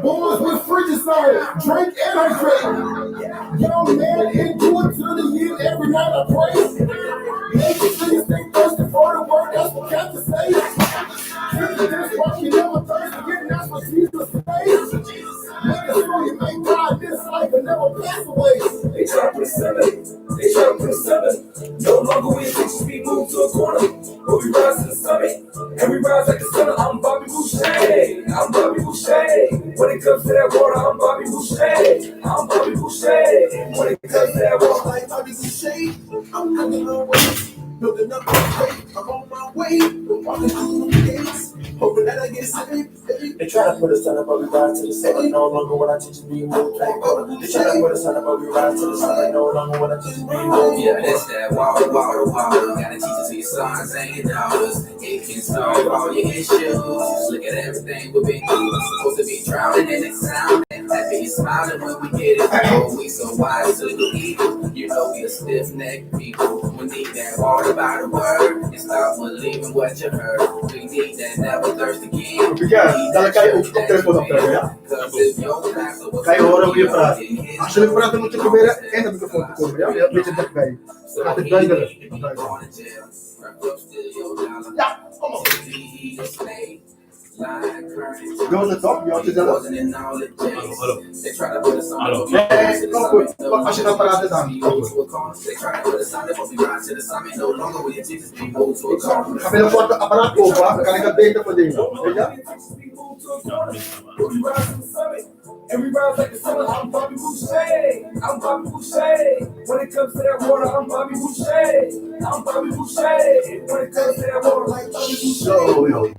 Boys with fridges on, drink and hydrate. Young man, endure to the end. Every night I pray. Make sure you stay thirsty for the word. That's what Captain say. Drink this rock, you never thirst again. That's what Jesus says. Make it so you may die this life and never pass away. They try to put us under. They try to put us under. No longer we just be moved to a corner. But we rise to the summit. And we rise like the sun. I'm Bobby Boucher. I'm Bobby Boucher. When it comes to that water, I'm Bobby Boucher. I'm Bobby Boucher. When it comes to that water. Like Bobby Boucher, I'm coming my way. Building up my faith, I'm on my way. Walking through the gates, hoping that I get saved. They try to put us under, but we rise to the summit. No longer when I teach be moved to a corner. They try to put us under, but we rise to the summit. No longer when I teach be moved. Yeah, that's that water, water, water. Gotta teach it to your sons and your daughters. It can solve all your issues. Just look at everything we've been through. Supposed to be drowning in the sound. Happy and smiling when we get it. Oh, we so wise to the evil. You know we a stiff necked people. We need that water by the word. And stop believing what you heard. We need that never thirst again. Miguel, dadelijk kan je ook koptelefoon optrekken, ja? Kan je horen hoe je praat. Als jullie praten moet je proberen in de microfoon te komen, ja? Een beetje dichtbij. Gaat het duidelijk. Ja, kom op. Doe het toch? Je houdt jezelf. Hallo, hallo. Hallo. Nee, kom goed. Als je gaat praten dan. Kom goed. Ik ga binnenkort een apparaat kopen, dan kan ik het beter verdelen. Weet je? We rise to the summit. And we rise like the sun. I'm Bobby Boucher. I'm Bobby Boucher. When it comes to that water, I'm Bobby Boucher. I'm Bobby Boucher. When it comes to that water, like Bobby Boucher. Zo, joh.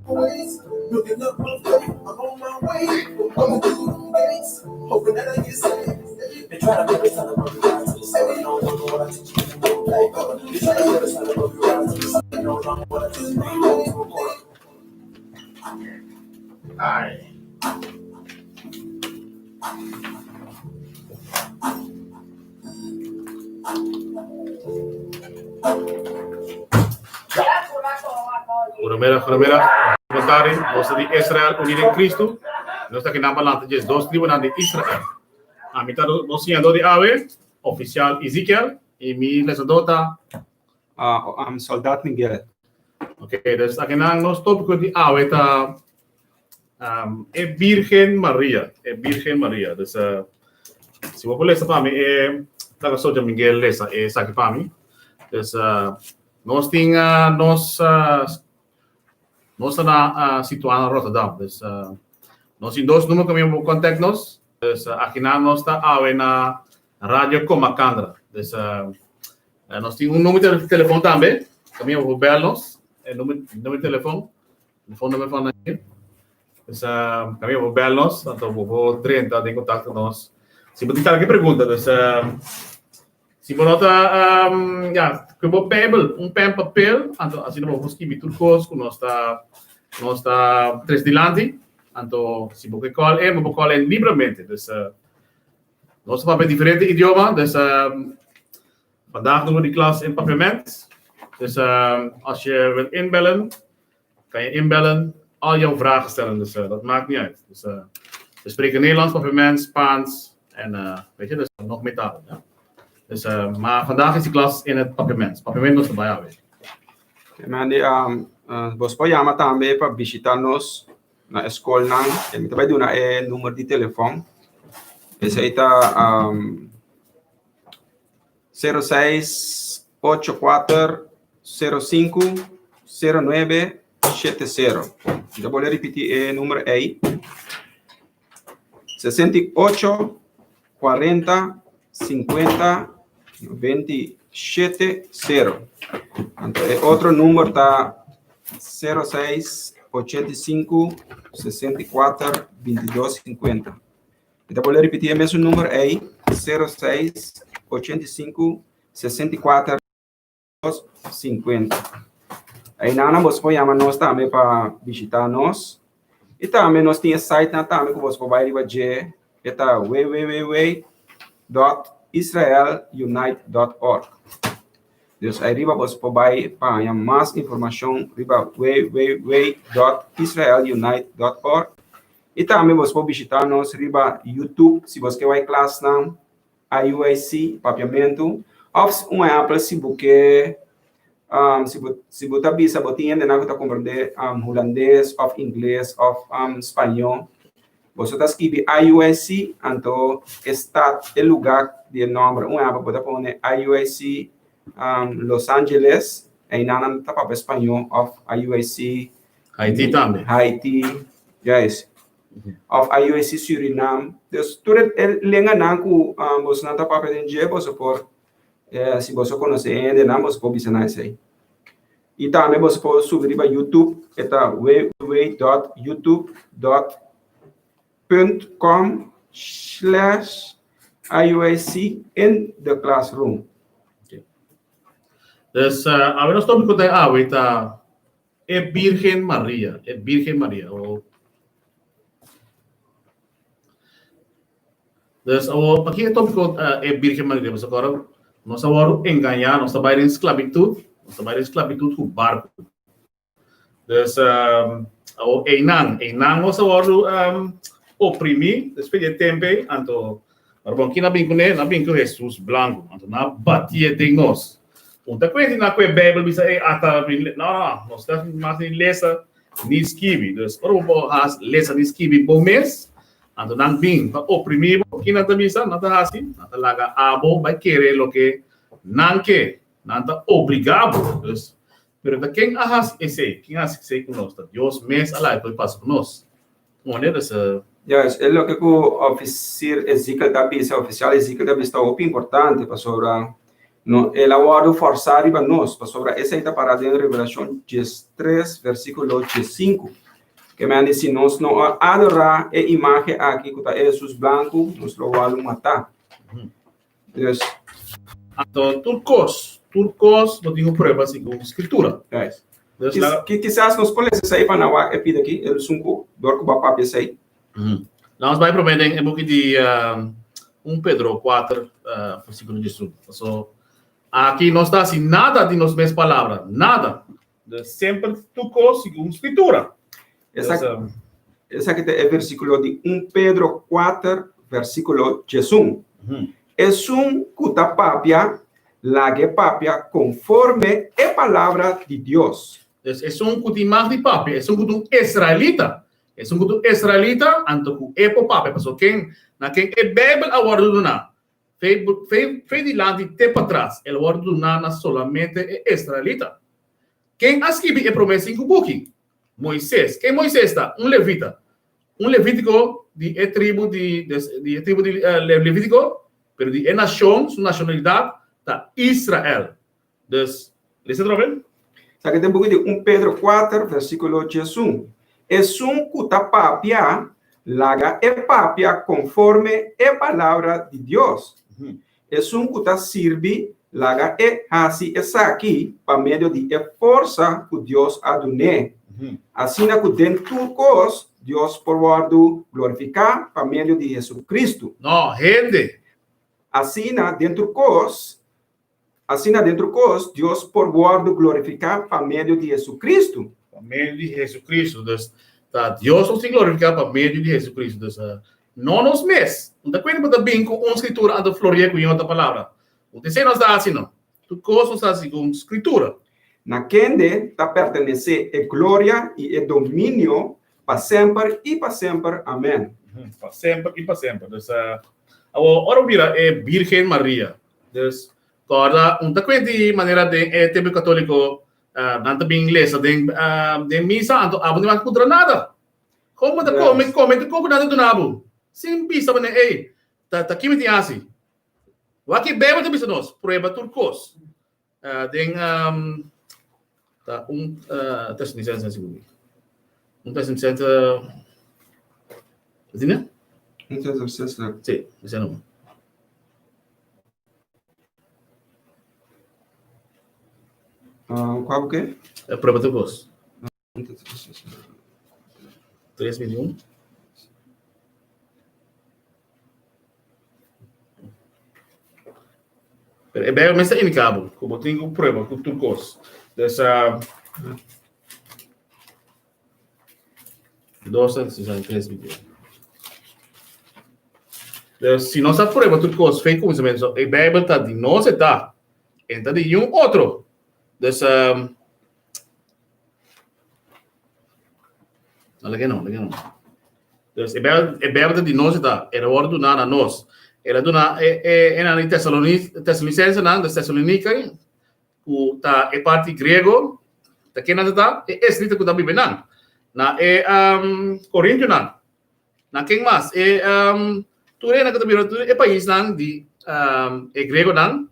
Ways, building up my faith, I'm on my way. Walking through the gates, hoping that I get saved. They try to put us under, but we rise to the summit. No longer when I teach be moved to a corner. They try to put us under, but we rise to the summit. No longer when I teach be moved to a corner. Ai. Goedemiddag, goedemiddag. Comentario, nos di Israel Unido in Cristo. Nos ta aki na palanta djes dos tribunan di Israel. Ami ta nos siñadó di awe, oficial Ezekiel, y mi lesadó ta Uh, um, Soldaat Miguel. Ok, dus aki nan nos tópiko di awe ta um, e Virgen Maria, e Virgen Maria. Dus uh, si bo por lesa pa mi, e laga Soja Miguel lesa e saki pa mi. Dus uh, nos tin uh, nos uh, nos ta na uh, situá na Rotterdam. Dus uh, nos tin dos nummer ku mi bo contact nos. Dus uh, aki nan nos ta awe na Radio Comacandra. Dus uh, nos tin un nummer di telefon tambe. Kaminda bo por bel nos. E nummer, nummer di telefon. Telefonnummer van hier. Dus uh, kaminda bo por bel nos. Anto bo por drenta den contacto nos. Si bo tin cualkier pregunta, dus uh, si bo no ta um, ja, ku bo Bijbel, un pen papel, anto asina bo por skibi tur kos ku nos ta nos ta tres dilanti. Anto si bo ke call in, bo por call in libremente. Dus uh, nos ta papia diferente idioma, dus um, vandaag doen we die klas in Papiament. Dus uh, als je wilt inbellen, kan je inbellen, al jouw vragen stellen. Dus uh, dat maakt niet uit. Dus uh, we spreken Nederlands, Papiament, Spaans en uh, weet je, dus nog meer talen. Ja? Dus, uh, maar vandaag is die klas in het Papiament. Papiament was erbij alweer. Mandy, um, uh, bo por yama tambe pa bishitá nos na skol nan. Mi ta bai duna e number di telefòn. Esei ta um, 06 84 05 09 70. Mi ta bolbe ripití e number ei. 68 40 50 97 0. Anto e otro number ta 06 85 64 22 50. Mi ta bolbe ripití e mesun number ei, 06 85 64 50. Einan bo por yama nos tambe pa bishitá nos. I tambe nos tin e site nan tambe ku bo por bai riba dje, e ta www.israelunite.org. Dus ariba bo por bai pa haña mas informashon riba www.israelunite.org. I tambe bos por bishitá nos riba YouTube si bos ke wak klasnan IUIC, Papiamentu, òf un ehèmpel si bo ke um, si bo si bo ta bisa bo tin hendenan ku ta komprendé um, hulandes òf ingles òf um, spañó, boso ta skibi IUIC, anto e stat, e lugá di e nòmber. Un ehèmpel bo ta pone IUIC um, Los Angeles, einan nan ta papia spañó òf IUIC Haiti tambe. Haiti, juist. Of IUIC Surinam. Dus tur e, e lenganan ku um, boso nan ta papia den dje, boso por, eh, si boso konosé hendenan, boso por bisa nan esei. I tambe boso por subi riba YouTube, e ta www.youtube.com slash IUIC in the classroom. Dus, uh, awe nos tópiko ta awe ta E Birgen Maria, e Birgen Maria. Oh. Dus awor, pa ki e tópiko uh, e Birgen Maria? Pasobra agora nos a wòrdu engañá, nos ta bai den sklabitut, nos ta bai den sklabitut ku barku. Dus um, awor einan, einan nos a wòrdu um, oprimí despues di e tempu ei, anto, maar bon, kin a bin kuné? Nan a bin ku Hesus blanku, anto nan a batié den nos. Un ta kwenti na ku e Bijbel bisa e ata no no nos ta mas ni lesa ni skibi. Dus ora bo por has lesa ni skibi bo mes, anto nan bin pa oprimi bo, ki nan ta bisa? Nan ta hasi? Nan ta laga abo bai kere loke nan ke. Nan ta obliga bo. Dus, pero ta ken a hasi esei? Ken a hasi esei ku nos? Ta Dios mes a laga e pasa ku nos. Wanneer dus e. Juist, e loke ku ofisir Ezekiel ta bisa, ofisial Ezekiel ta bisa ta hopi importante pasobra no el a wòrdu fòrsá riba nos, pasobra esei ta pará den Revelashon diestres versíkulo diesinku. Ke men di si nos no a adorá e imágen aki ku ta e Hesus blanku, nos lo wòrdu matá. Dus. Anto tur kos, tur kos bo tin ku prueba segun Skritura. Juist. Dus la... Kisas nos por lesa esei pa nan wak e pida aki, el sunku, dor ku bo a papia esei. Nos bai promé den e buki di 1 Pedro 4, versíkulo 18. Paso aki no ta hasi nada di nos mes palabra, nada. Dus semper tur kos segun Skritura. Esaki ta e versíkulo di 1 Pedro 4, versíkulo 11. Esun ku ta papia, lag'é papia konforme e palabra di Dios. Dus esun ku tin mag di papia, esun ku ta un israelita, esun ku ta un israelita, anto ku e por papia, pasobra ken, na ken e Beibel a wòrdu duná? Fe, fe, fe dilanti te patras, el a wòrdu duná na solamente e israelita. Ken a skibi e promé sinku buki? Moises. Ken Moises ta? Un levita. Un levítiko di e tribu di, di e tribu di levítiko, pero di e nashon, su nashonalidat ta Israel. Dus, lesa otra bes. Esaki ta e buki di 1 Pedro 4, versíkulo 11. Esun ku ta papia, laga e papia konforme e palabra di Dios. Esun ku ta sirbi, laga e hasi esaki pa medio di e forsa ku Dios a dun'é, asina ku den tur kos Dios por wòrdu glorifiká pa medio di Hesukristu. No, hende! Asina den tur kos, asina den tur kos Dios por wòrdu glorifiká pa medio di Hesukristu. Pa medio di Hesukristu. Dus, ta Dios nos tin glorifiká pa medio di Hesukristu. Dus, No nos mes. No ta kuenta bo ta bin ku un skritura anto floria ku un otro palabra. No ta esei nos ta hasi no. Tur kos nos ta hasi ku skritura. Na kende ta pertenesé e gloria i e dominio pa semper i pa semper. Amèn. Pa semper i pa semper. Dus, awor, ora bo mira e Bírgen Maria, dus, kòrda, un ta kuenta di manera den e tempu katóliko, nan ta bin lesa den den misa, anto abo no a puntra nada. Kon bo ta kome, kome tur kon ku nan ta duna bo. Sin bisa bo nen, ey, ta ta ki mi tin hasi? Wak e Bijbel ta bisa nos, prueba tur kos. Den ta un Tesalonicentse sigur mi. Un Tesalonicentse, asina? Un Tesalonicentse. Si, asina no. Kua bo ke? Prueba tur kos. 3 miljoen. Pero e Bijbel mes ta indica bo ku bo tin ku prueba ku tur kos. Dus uh, 2 Tesalonicense 3, 21. Dus si nos a prueba tur kos fe kuminsamentu, so e Bijbel ta di nos e ta. En ta di niun otro. Dus um, no lege no, lege no. Dus e Bijbel, e Bijbel ta di nos e ta. El a wòrdu duná na nos. El a duna e e e nan di Tesaloni Tesalonicense nan, dus Tesalonica ku ta e parti griego, ta ken nan ta ta? E esrita ku ta biba nan. Na e um, Korintionan. Na ken mas? E um, tur e nan ku ta biba tur e paisnan di um, e griegonan,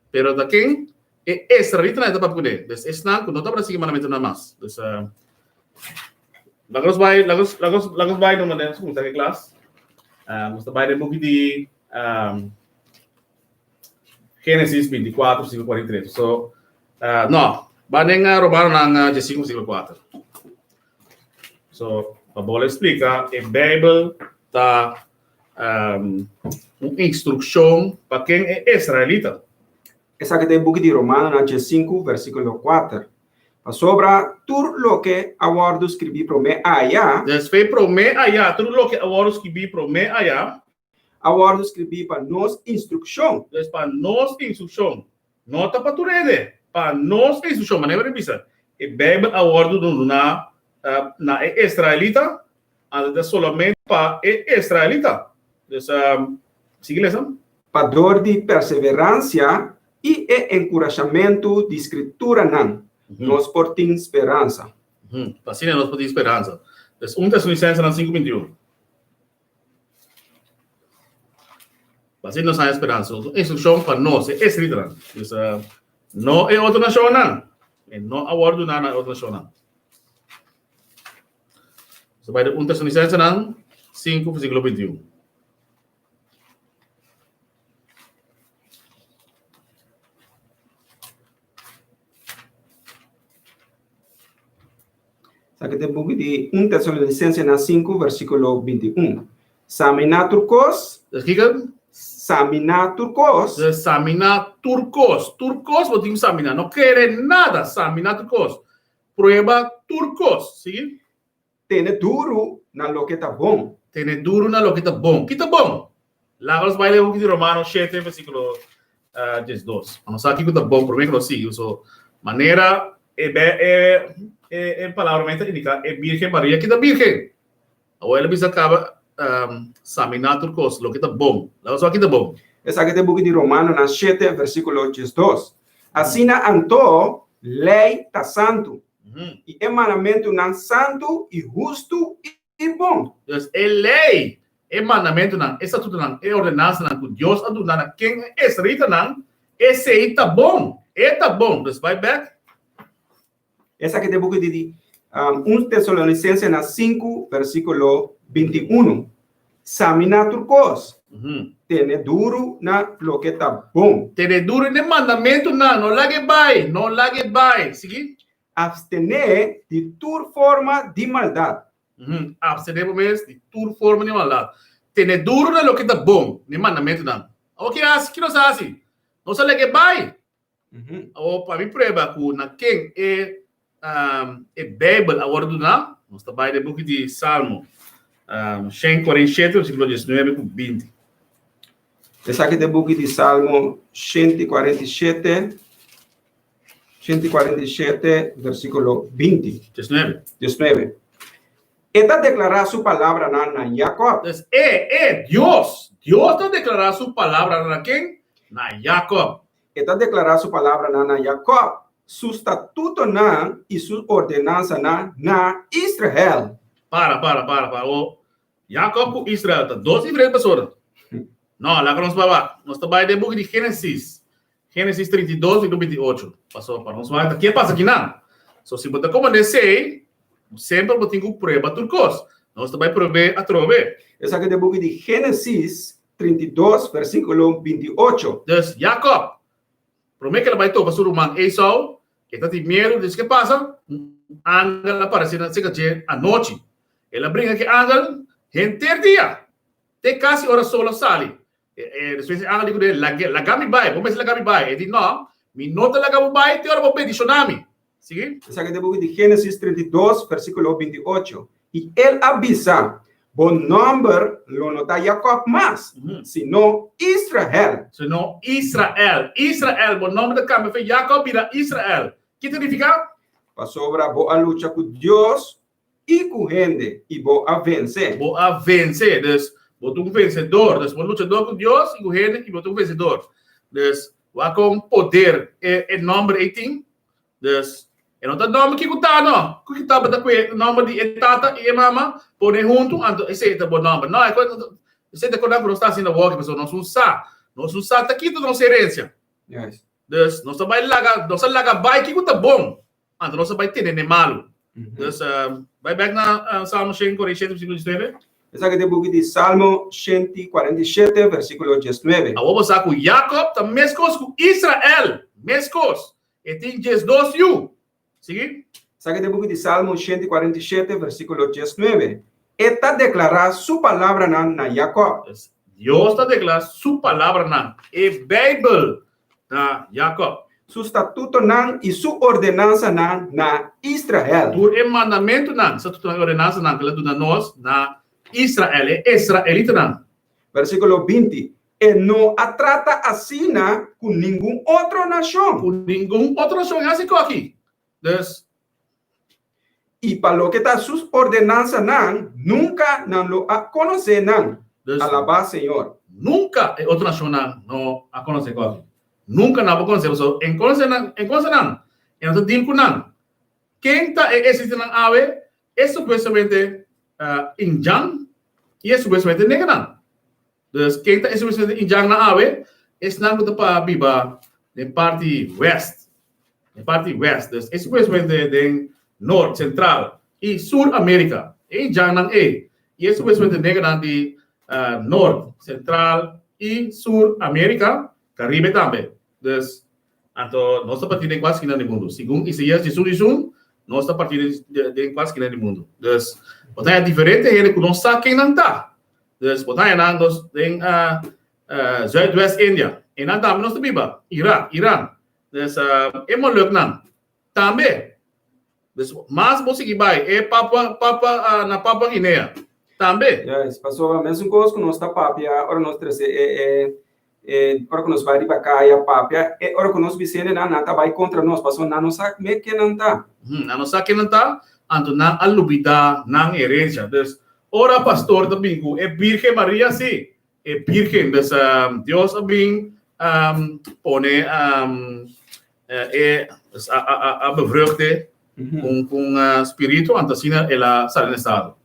pero ta ken? E israelitanan e ta papia kuné. Dus esnan ku no tabata sigui mandamentunan mas. Dus uh, laga nos bai, laga nos, laga nos, laga nos bai numa den kuminsá ku e klas. Uh, nos ta bai den buki di um, Génesis 24, versículo 43. So, uh, no, ba den uh, Romanonan uh, 5, versículo 4. So, pa bola explica, e Bijbel ta um, un instruccion pa ken e israelita. Esaki ta e buki di Romanonan 5, versículo 4. Pasobra tur loke a wòrdu skribí promé aya. Despues promé aya, tur loke a wòrdu skribí promé aya. A wòrdu skribí pa nos instrukshon. Dus pa nos instrukshon. No ta pa tur hende, pa nos instrukshon. Manera mi bisa, e Beibel a wòrdu duná na e israelita, anto ta solamente pa e israelita. Dus, sigui lesa. Pa dor di perseveransia i e enkurashamentu di Skrituranan, nos por tin speransa. Pa asina nos por tin speransa. Dus un Tesalonicensenan 5:21. Asina nos haña speransa. Un instrukshon pa nos, e israelitanan. Dus, no e otro nashonnan. E no a wòrdu duná na e otro nashonnan. Nos bai den 1 Tesalonicensenan 5, versíkulo 21. Esaki ta e buki di 1 Tesalonicensenan 5, versíkulo 21. Saminá tur kos. Kiko? Saminá tur kos. Saminá tur kos. Tur kos bo tin ku saminá. No kere nada. Saminá tur kos. Prueba tur kos. Sigui. Tene duru na loke ta bon. Tene duru na loke ta bon. Ki ta bon? Laga nos bai den buki di Romano 7, versíkulo 12. Pa nos sa kiko ta bon promé ku nos sigui. So, manera e e e e palabra mes ta indiká, e Bírgen Maria ki ta bírgen. Awor el a bisa kaba saminá tur kos, loke ta bon. Laga nos wak ki ta bon. Esaki ta e buki di Romanonan 7, versíkulo 12. Asina anto, lei ta santu, i e mandamentunan santu i hustu i bon. Dus e lei, e mandamentunan, e statutonan, e ordenansanan ku Dios a duna na ken e israelitanan, esei ta bon. E ta bon. Dus bai bèk. Esaki ta e buki di 1 Tesalonicensenan 5, versíkulo 21. Saminá tur kos, tene duru na loke ta bon. Tene duru na e mandamentunan, no laga e bai, no laga e bai. Sigui. Abstené di tur forma di maldat. Abstené bo mes di tur forma di maldat. Tene duru na loke ta bon, na e mandamentunan. Awor ki hasi? Ki nos a hasi? Nos a laga e bai. Awor pa mi prueba ku na ken e e Beibel a wòrdu duná, nos ta bai den buki di Salmo 147, versíkulo 19 ku 20. Esaki ta e buki di Salmo 147, 147, versíkulo 20. 19. 19. E ta deklará su palabranan na Jakòb. Dus e, e, Dios, Dios ta deklará su palabranan na ken? Na Jakòb. E ta deklará su palabranan na Jakòb, su statutonan i su ordenansanan na Israel. Para, para, para, para. O, Jakòb ku Israel ta dos diferente persona. No, laga nos bai wak. Nos ta bai den buki di Génesis. Génesis 32, versíkulo 28. Pasobra pa nos wak ta ke pasa kinan. So, si bo ta komand'é esei, semper bo tin ku prueba tur kos. Nos ta bai prueb'é atrobe. Esaki ta e buki di Génesis 32, versíkulo 28. Dus Jakòb, promé ku el a bai topa su ruman Esau, e ta tin miedu. Dus ke pasa? Un angel a paresé na serka dje anochi. El a bringa ku e angel henter dia, te kasi ora sol a sali. Despues e angel di kuné, Laga mi bai, bo mester laga mi bai. E di, No, mi no ta laga bo bai te ora bo bendishoná mi. Sigui. Esaki ta e buki di Génesis 32, versíkulo 28. I el a bisa, Bo nòmber lo no ta Jakòb mas, sino Israel. Sino Israel. Israel, bo nòmber ta kambia for Jakòb bira Israel. Ki ta nifiká? Pasobra bo a lucha ku Dios i ku hende, i bo a vense. Bo a vense. Dus, bo ta un vensedor. Dus, bo luchador ku Dios i ku hende, i bo ta un vensedor. Dus, wak kon poder e nòmber ei tin. Dus, e no ta nòmber ki ku ta no. Ku ki tabata ku e nòmber di e tata i e mama pone huntu, anto esei ta bo nòmber. No, esei ta kos ku nos ta hasi na wòki, pasobra nos un sa. Nos un sa ta kita nos herensia. Yes. Dus, nos ta bai laga, nos a laga bai kiko ta bon, anto nos a bai tene n'e malu. Dus, bai bèk na Salmo 147, versíkulo 19. Esaki ta e buki di Salmo 147, versíkulo 19. Awor bo sa ku Jakòb ta meskos ku Israel, meskos. E tin 12 yu. Sigui. Esaki ta e buki di Salmo 147, versíkulo 19. E ta deklará su palabranan na Jakòb. Pues, Dios ta deklará su palabranan, e Beibel, na Jakòb. Su statutonan i su ordenansanan na Israel. Tur e mandamentunan, statutonan i ordenansanan ku el a duna nos na Israel, e israelitanan. Versíkulo 20, E no a trata asina ku ningun otro nashon. Ku ningun otro nashon e hasi koki. Dus. I pa loke ta su ordenansanan, nunka nan lo a konosé nan. Dus. Alabá Señor. Nunka e otro nashonnan no a konosé koki. Nunka nan a por konosé, pasobra e konosé nan, e konosé nan, e no ta deal ku nan. Ken ta e esitinan awe? E supuestamente indjan i e supuestamente negernan. Dus ken ta e supuestamente indjannan awe? Esnan ku ta pa biba den parti west. Den parti west. Dus e supuestamente den Noord, Sentral i Sur Amerika. E indjannan ei. I e supuestamente negernan di Noord, Sentral i Sur Amerika, Karibe tambe. Dus Anto nos ta partí den kua skina di mundu? Segun Isaías 11 11, nos ta partí den kua skina di mundu? Dus, bo ta haña diferente hende ku no sa ken nan ta. Dus, bo ta haña nan nos den Zuidwest India. Einan tambe nos ta biba. Irak, Iran. Dus, e Moluknan tambe. Dus, mas bo sigui bai, e Papua, Papua, na Papua Guinea tambe. Juist, pasobra mesun kos ku nos ta papia ora nos trese e e E ora ku nos bai riba kaya papia, e ora ku nos bisende nan, nan ta bai kontra nos, pasobra nan no sa me ken nan ta. Nan no sa ken nan ta, anto nan a lubidá nan herensia. Dus, ora pastor ta bin ku e Birgen Maria, sí, e Birgen, dus Dios a bin pone e, dus a bevrucht e ku un spiritu, anto asina el a sali na estado.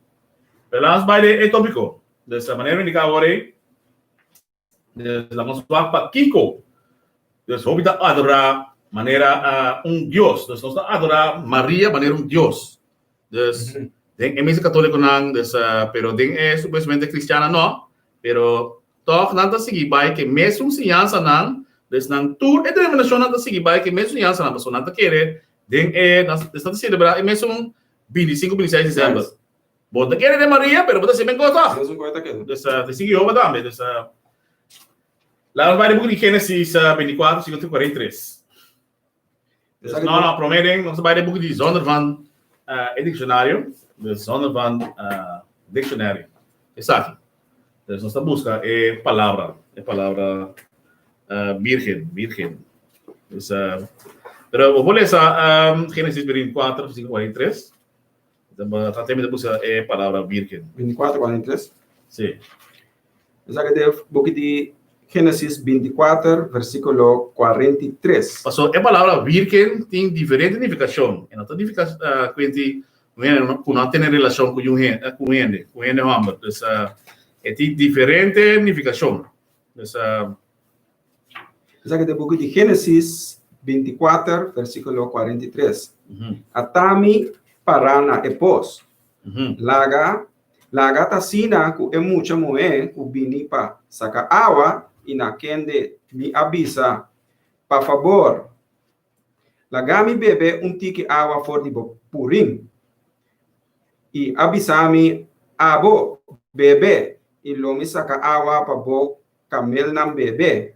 Pero laat nos bai den e tópiko. Dus, manera mi indiká awor ei, Dus laga nos wak pakiko. Dus hopi ta adorá manera un dios. Dus nos ta adorá Maria manera un dios. Dus den e misa katólikonan, dus pero den e supuestamente kristiannan no, pero tòg nan ta sigui bai ku e mesun siñansanan, dus nan tur e denominashonnan ta sigui bai ku e mesun siñansanan, pasobra nan ta kere den e, nan ta selebrá e mesun 25, 26 desèmber. Bo ta kere den Maria, pero bo ta hasi menkos tòg. Mesun kos ta keda. Dus ta sigui Jehova tambe. Dus laat nos bai den buki di Génesis 24, versíkulo 43. Dus no, no, promé den nos ta bai den buki di Zondervan e dikshonario. Dus Zondervan Dictionary. Esaki. Dus nos ta buska e palabra, e palabra virgen, virgen. Dus pero bo por lesa Génesis 24, versíkulo 43. Ta mi ta buska e palabra virgen. 24, 43. Sí. Esaki ta e buki di Génesis 24, versíkulo 43. Paso e palabra virgen tin diferente nifikashon. E no ta nifiká ku hende ku no a tene relashon ku un hende, ku hende, ku hende hòmber. Dus e tin diferente nifikashon. Dus. Esaki ta e buki di Génesis 24, versíkulo 43. Atami pará na e pos. Laga, laga ta asina ku e mucha muhé ku bini pa saka awa i na kende mi a bisa, Pa fabor, laga mi bebe un tiki awa for di bo purin. I a bisa mi, Abo, bebe, i lo mi saka awa pa bo kamelnan bebe.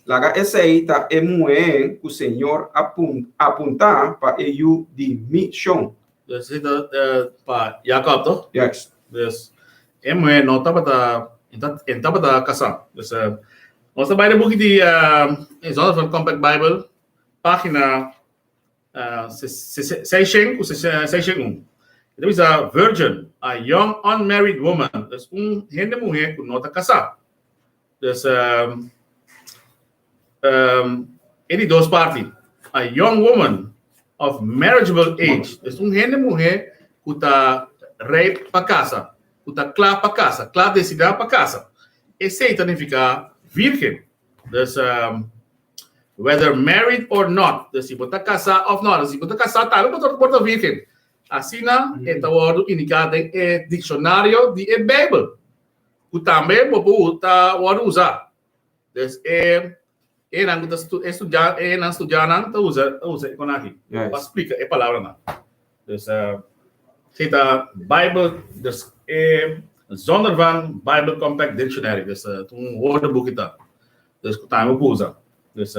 Laga esei ta e muhé ku Señor a apuntá pa e yu di mi shon. Dus esei ta pa Jacob, toch? Juist. Dus e muhé no tabata, e tabata kasá. Dus nos ta bai den buki di e Zondervan Compact Bible, página 600 ku 601. E ta bisa virgin, a young unmarried woman, dus un hende muhé ku no ta kasá. Dus e di dos parti, a young woman of marriageable age, dus un hende muhé ku ta rijp pa kasa, ku ta kla pa kasa, kla desidá pa kasa. Esei ta nifiká virgen. Dus whether married or not, dus si bo ta kasá òf nò, si bo ta kasá tambe bo por ta virgen. Asina e ta wòrdu indiká den e dikshonario di e Beibel, ku tambe bo por ta wòrdu usá. Dus e e nan ku ta e studia e nan studianan ta usa ta usa e kon aki pa splika e palabranan. Dus si ta Bible dus e Zondervan Bible Compact Dictionary dus ta un woordenboek ta. Dus ku tambe bo por usa. Dus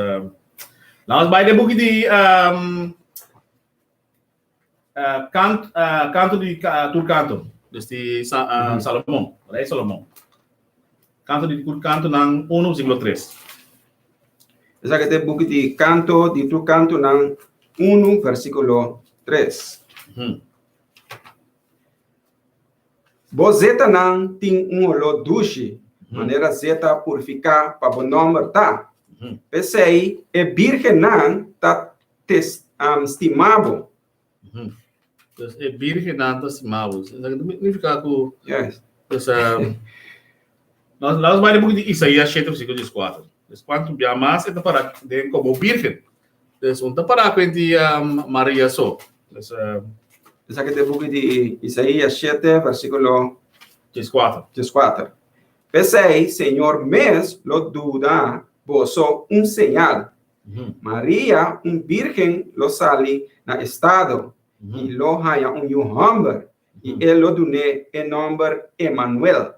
laat ons bai den buki di kant kanto di tur kanto dus di Salomon, rei Salomon. Kanto di tur kantonan 1 versíkulo 3. Esaki ta e buki di Kanto di tur kantonan 1 versíkulo 3. Bo zetanan tin un oló dushi, manera zeta purifiká pa bo nòmber ta. P'esei e bírgennan ta stima bo. Dus e bírgennan ta stima bo. Esaki ta nifiká ku. Yes. Dus, nos laat bai den buki di Isaías 7 versíkulo 14. Dus kuantu bia mas e ta para den komo bírgen. Dus un ta para ku enti Maria so. Dus, Esaki ta e buki di Isaías 7 versíkulo 14. 14. P'esei Señor mes lo duna boso un señal. Maria, un bírgen, lo sali na estado i lo haña un yu hòmber, i e lo dun'é e nòmber Emanuel.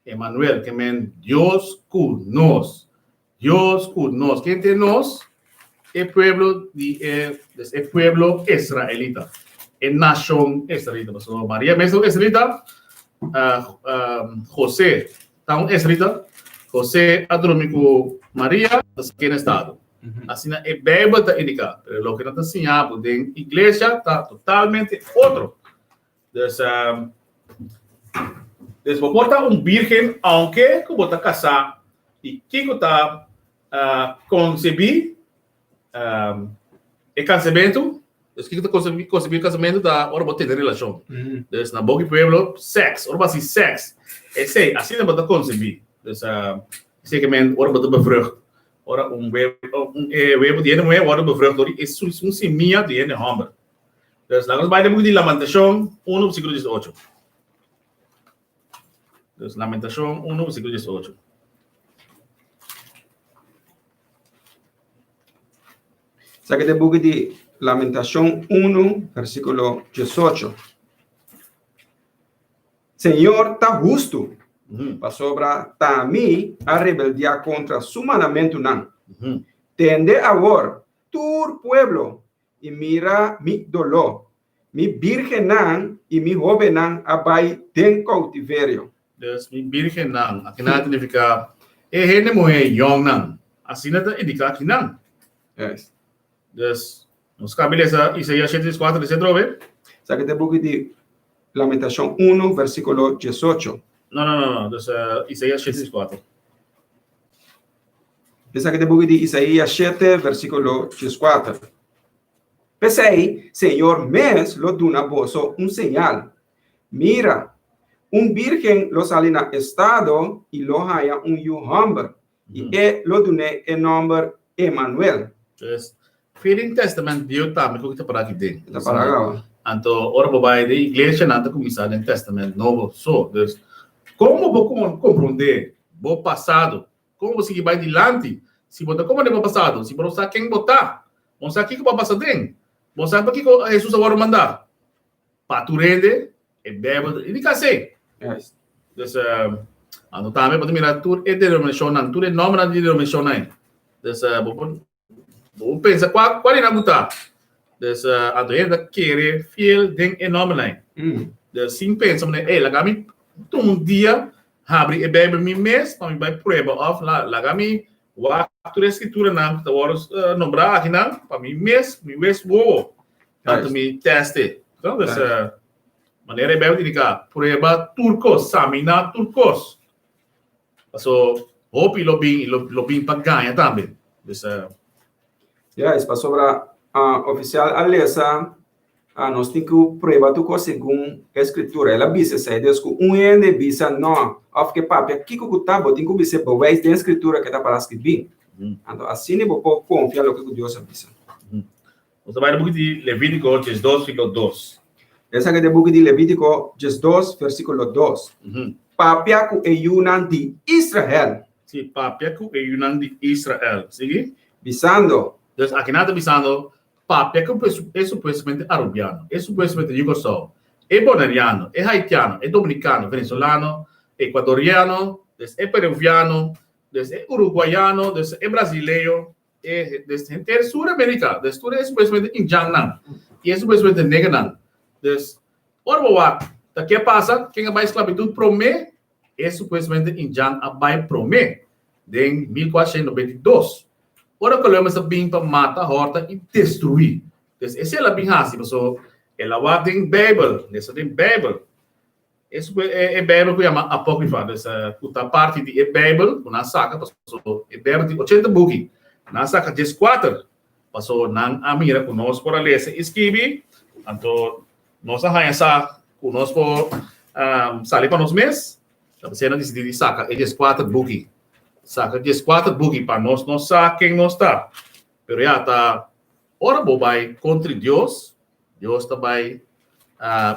Emanuel, ke men Dios ku nos. Dios ku nos. Ken ta e nos? E pueblo di e, dus e pueblo israelita. E nashon israelita. Pasobra Maria mes ta un israelita, José ta un israelita. José a drumi ku Maria, ta saki na estado. Asina e Bijbel ta indiká. Pero loke nan ta siña bo den iglesia ta totalmente otro. Dus, dus bo por ta un bírgen aunke ku bo ta kasá i kiko ta konsebí e kansamentu? Dus kiko ta konsebí konsebí e kasamentu ta ora bo tene relashon. Dus na boki pueblo sèks, ora bo hasi sèks, esei asina bo ta konsebí. Dus esei ke men ora bo ta bevrucht, ora un webo un e webo di hende muhé wòrdu bevrucht dor di e un simia di hende hòmber. Dus laga nos bai den buki di Lamentacion 1 versículo 18. Dus Lamentacion 1 versículo 18. Esaki ta e buki di Lamentacion 1 versículo 18. Señor ta hustu, pasobra ta mi a rebeldiá kontra su mandamentunan. Tende awor, tur pueblo, i mira mi doló. Mi bírgennan i mi hóbennan a bai den koutiverio. Dus mi bírgennan, akinan ta nifiká e hende muhé yòngnan. Asina ta indiká akinan. Yes. Dus, nos kabi lesa Isaías 7, 14 lesa atrobe. Esaki ta e buki di Lamentashon 1, versíkulo 18. No, no, no, no. Dus Isaías 7, 14. Esaki ta e buki di Isaías 7, versíkulo 14. P'esei, Señor mes lo duna boso un señal. Mira, un bírgen lo sali na estado i lo haña un yu hòmber, i e lo dun'é e nòmber Emanuel. Pues, fe den Testament Bieu tambe ku ta para aki den. Ta para kaba. Anto, ora bo bai den iglesia, nan ta kuminsá den Testament Nobo so. Dus, komo bo komprondé bo pasado? Kon bo sigui bai dilanti si bo ta komprendé bo pasado, si bo no sa ken bo ta, bo no sa kiko bo a pasa den, bo no sa pakiko Hesus a wòrdu mandá? Pa tur hende e Beibel ta indiká esei. Dus, anto tambe bo ta mira tur e denominashonnan, tur e nòmbernan di denominashonnan ei. Dus, bo por Bo pensa kua kua di nan ku ta? Dus anto hende ta kere fiel den e nòmbernan. Dus sin pensa manera, ey, laga mi tuma un dia habri e Bijbel mi mes pa mi bai prueba òf laga mi wak tur e skrituranan ku ta wòrdu nombrá akinan pa mi mes, mi wes wowo, anto mi tèst e. Dus manera e Bijbel ta indiká, prueba tur kos, saminá tur kos. Paso hopi lo bin i lo bin pa gaña tambe. Dus. Juist, pasobra oficial a lesa nos tin ku prueba tur kos segun e Scritura. El a bisa esei. Dus ku un hende bisa no òf ke papia kiko ku ta, bo tin ku bis'é bewijs den Scritura ke ta para skibí. Anto asina bo por konfia loke ku Dios a bisa. Nos ta bai na buki di Levítiko 12 versíkulo 2. Esaki ta e buki di Levítiko 12 versíkulo 2. Papia ku e yunan di Israel. Sí, papia ku e yunan di Israel. Sigui. Bisando. Dus akinan ta bisando, papia ku e supuestamente arubiano, e supuestamente yugoslau, e boneriano, e haitiano, e dominicano, venezolano, ecuadoriano, dus e peruviano, dus e uruguayano, dus e brasileño, E des henter Sur Amerika, des tur e supuestamente indjannan i e supuestamente negernan. Dus ora bo wak ta ke pasa, ken a bai sklabitut promé? E supuestamente indjan a bai promé den 1492. Ora Columbus a bin pa mata, hòrta i destruí. Dus esei el a bin hasi pasobra el a wak den Beibel, lesa den Beibel. E Bijbel ku yama Apókrifa, dus ku ta parti di e Bijbel ku nan saka, pasobra e Bijbel tin ochenta buki, nan saka dieskuater, pasobra nan a mira ku nos por a lesa i skibi, anto nos a haña sa ku nos por sali pa nos mes, ta p'esei nan disidí di saka e dieskuater buki, saka dieskuater buki pa nos no sa ken nos ta, pero ya ta ora bo bai kontra Dios, Dios ta bai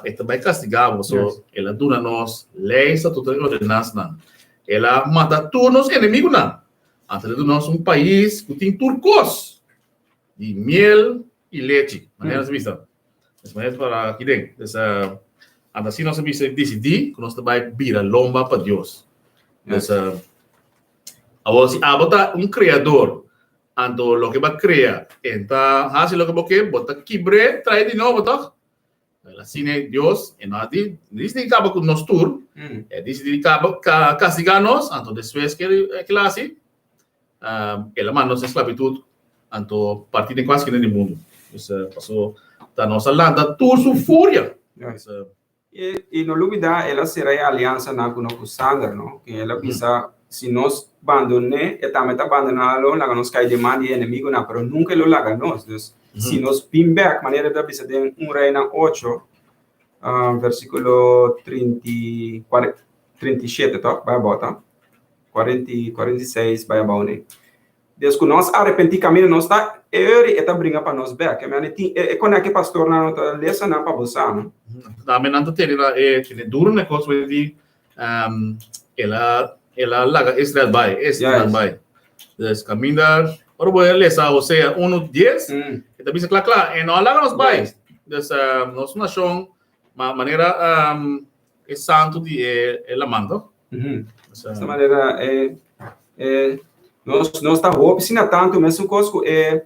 e ta bai kastigá bo. So, el a duna nos lei, statuto i ordenansanan. El a mata tur nos enemigunan. Anto el a duna nos un pais ku tin tur kos, di miel i lechi. Manera nos a bisa. Es manera para aki den. Pues, anto asina nos a bisa disidí ku nos ta bai bira lomba pa Dios. Pues, awor si abo ta un kreador Anto loke bo a krea e ta hasi loke bo ke, bo ta kibr'é trae di nobo tòg? Wel asina e Dios e no a di disidí di kaba ku nos tur, e disidí di kaba kastigá nos, anto despues ke el a hasi, el a manda nos den sklabitut, anto partí den kuas skina di mundu. Dus pasobra ta nos a lanta tur su furia. I no lubidá el a sera e aliansanan ku nos ku sanger, no? Ken el a bisa, Si nos bandon'é, e tambe ta bandoná lo laga nos kai den man di e enemigunan, pero nunka e lo laga nos. Dus, si nos bin bèk, manera e ta bisa den Un Reinan ocho, versíkulo 37, tòg? Bai abou, ta? 46 bai abou nei. Des ku nos arepentí kaminda nos ta, e ori e ta bringa pa nos bèk. E mene tin e koné ku e pastornan no ta lesa nan pa bo sa, no? Tambe nan ta tene na e tene duru na e kos wei di el a el a laga Israel bai, Israel bai. Des kaminda ora bo a lesa Hosea unu dies, e ta bisa kla kla, e no a laga nos bai. Des nos nashon manera e santu di e laman, to? Esta manera e e nos nos ta hopi sina tantu mesun kos ku e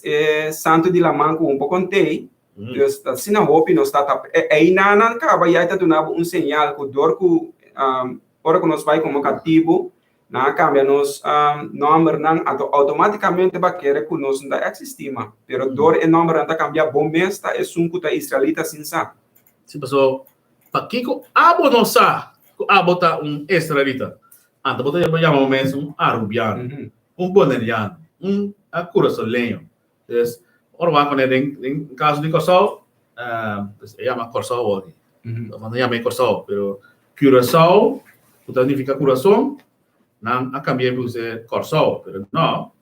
e santu di laman ku un poko ntei dus ta asina hopi nos ta ta einan kaba ya e ta duna bo un señal ku dor ku ora ku nos bai komo katibu nan a kambia nos nòmbernan anto outomátikamente bo a kere ku nos no ta eksistí mas pero dor e nòmbernan ta kambia bo mes ta esun ku ta israelita sin sa. Si paso Pakiko abo no sa ku abo ta un israelita? Anto bo ta yama bo mes un arubiano, un boneriano, un kurasoleño. Pues, ora wak manera den kaso di Kòrsou, pues e yama Kòrsou awor aki. Nan yama e Kòrsou, pero Curaçao, ku ta nifiká kurason, nan a kambia e puse Kòrsou. Pero no,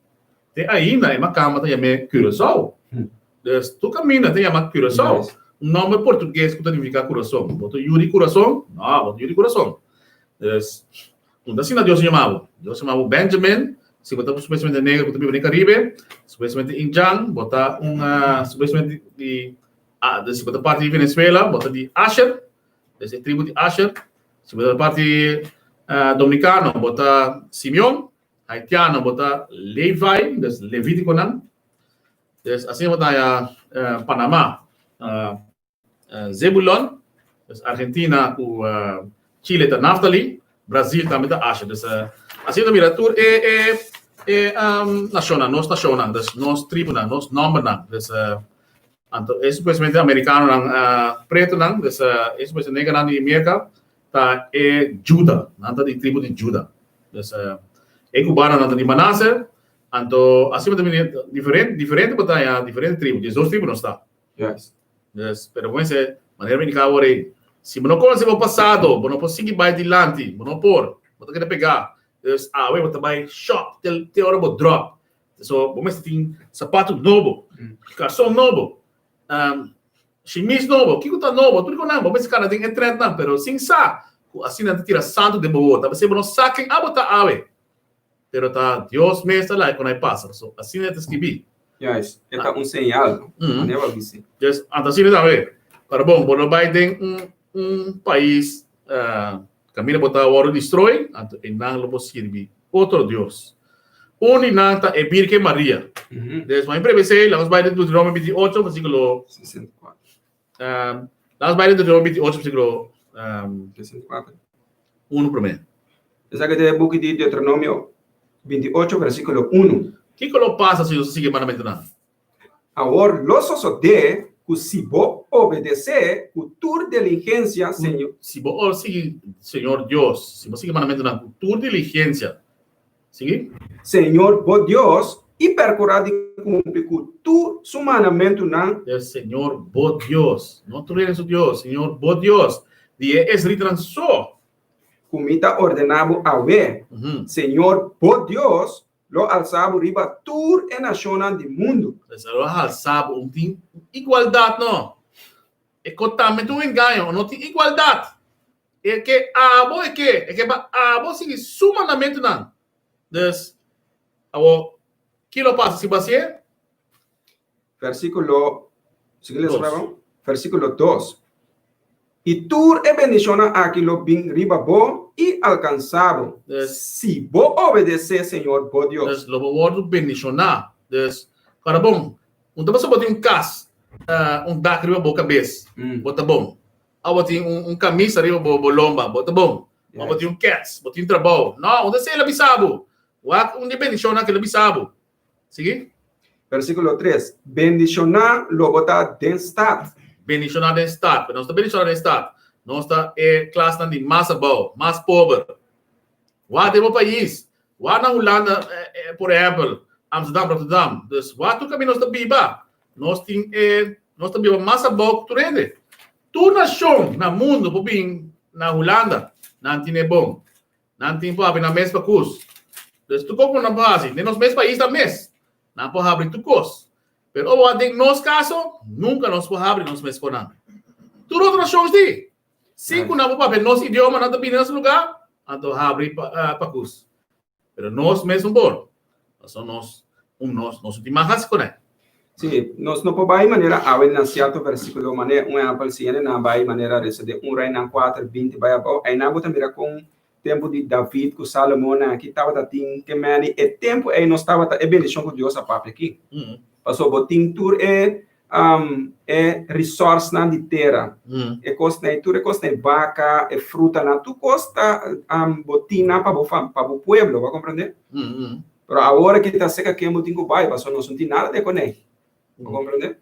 te ainda e makamba ta yam'é Curaçao. Dus tur kaminda ta yama Curaçao, un nòmber portugues ku ta nifiká kurason. Bo ta yu di kurason? No, bo ta yu di kurason. Dus, un ta asina Dios a yama bo. Dios a yama bo Benjamin, si bo ta supuestamente negro ku ta biba den Karibe, supuestamente indjan, bo ta un supuestamente di, si bo ta parti di Venezuela, bo ta di Asher, dus e tribu di Asher. Si bo ta parti dominikano, bo ta Simeon, haitiano, bo ta Levi, dus levítikonan. Dus asina bo ta haya Panama, Zebulon, dus Argentina ku Chile ta Naftali, Brazil tambe ta Asher. Dus asina ta mira tur e e e nashonnan, nos nashonnan, dus nos tribunan, nos nòmbernan. Dus anto e supuestamente amerikanonan pretonan, dus e supuestamente negernan di Merka ta e Juda, nan ta di tribu di Juda. Dus e kubanonan ta di Manasse, anto asina ta bini diferente diferente bo ta haña diferente tribu, diesdos tribu nos ta. Juist. Dus, pero como dice, manera mi indica awor ei, si bo no conoce bo pasado, bo no por sigui bai dilanti, bo no por, bo ta keda pegá. Dus awe bo ta bai shop te, te ora bo drop. So, bo mester tin sapato nobo, karson nobo, um, shimis nobo, kiko ta nobo, tur konan, bo mester kana den e trendnan, pero sin sa ku asina nan ta tira santu den bo wowo. Ta p'esei bo no sa ken abo ta awe. Pero ta Dios mes ta laga ku nan e pasa. So, asina e ta skibí. Juist, e ta un señal, manera bo a bisa. Dus, anto asina tambe. Pero bon, bo no bai den un un pais uh, kaminda bo ta wòrdu destroy, anto einan lo bo sirbi otro dios. Un di nan ta e Birgen Maria. Dus, mi prevesé, laga nos bai den Deuteronomio 28, versíkulo 64. Laga nos bai den Deuteronomio 28, versíkulo um, 64. 1 promé. Esaki ta e buki di Deuteronomio 28, versíkulo 1. Kiko lo pasa si nos sigui e mandamentunan? Awor lo sosodé ku si bo obedesé ku tur diligensia, Señor. Si bo sigui Señor Dios, si bo sigui e mandamentunan ku tur diligensia, Sigui. Señor bo Dios, i perkurá di kumpli ku tur su mandamentunan. E Señor bo Dios, no tur hende su Dios, Señor bo Dios, di e esritanan so. Ku mi ta ordená bo awe, Señor bo Dios lo alsá bo riba tur e nashonnan di mundu. Pues, lo alsá bo, un tin igualdat no. E ko tambe ta un engaño, no tin igualdat. E ke abo e ke, e ke pa abo sigui su mandamentunan. Dus, awor, ki lo pasa si bo hasié? Versíkulo, sigui lesa pa bo? Versíkulo dos, I tur e bendishonnan aki lo bin riba bo i alkansá bo, si bo obedesé Señor bo Dios. Dus, lo bo wòrdu bendishoná. Dus, para bon, un ta pasobra bo tin un kas, un dak riba bo kabes, bo ta bon. Abo tin un camisa riba bo bo lomba, bo ta bon. Yes. Abo tin un kets, bo tin trabou. No, unda se el a bisa bo? Wak un di bendicionnan ke el a bisa bo. Sigui. Versículo 3. Bendicioná lo bo ta den stad. Bendicioná den stad. Pero nos ta bendicioná den stad. Nos ta e klasnan di mas abou, mas pober. Wak den bo pais. Wak na Hulanda, por ehempel, Amsterdam, Rotterdam. Dus wak tur kaminda nos ta biba. Nos tin e, nos ta biba mas abou ku tur hende. Tur nashon na mundu por bin na Hulanda, nan tin e bon. Nan tin por habri nan mes pakus. Dus tur kos ku nan por hasi den nos mes pais ta mes. Nan por habri tur kos. Pero ora den nos kaso, nunka nos por habri nos mes konan. Tur otro nashon si. Sin ku nan por papia nos idioma, nan ta bini na nos lugá, anto habri pakus. Pero nos mes no por. Pasobra nos, un nos, nos no tin mas hasi kuné. Sí, nos no por bai manera awe na sierto versíkulo, manera un ehèmpel, si hende nan bai manera resa den un Reinan kuater, binti bai abou, einan bo ta mira kon tempu di David ku Salomon nan aki tabata tin ke meni e tempu ei nos tabata e bendishon ku Dios a papia aki. Pasobra bo tin tur e e resourcenan di tera, e kosnan, tur e kosnan, e baka, e frutanan, tur kos ta bo tin nan pa bo fam, pa bo pueblo, bo a komprendé? Pero awor aki ta seka ken bo tin ku bai, pasobra nos no tin nada de kuné, bo a komprendé?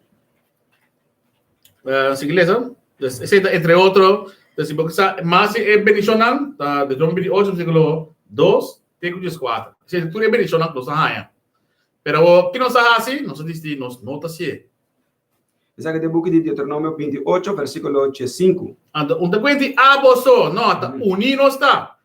Sigui lesa, dus esei ta entre otro, dus si bo sa mas di e bendishonnan ta Deuteronomio 28 versíkulo 2 te ku 14, esei ta tur e bendishonnan ku nos a haña. Pero awor, ki nos a hasi? Nos a disidí nos no ta hasié. Esaki ta e buki di Deuteronomio 28, versíkulo 15. Anto, un ta kuenti abo so. No, ta uní nos ta.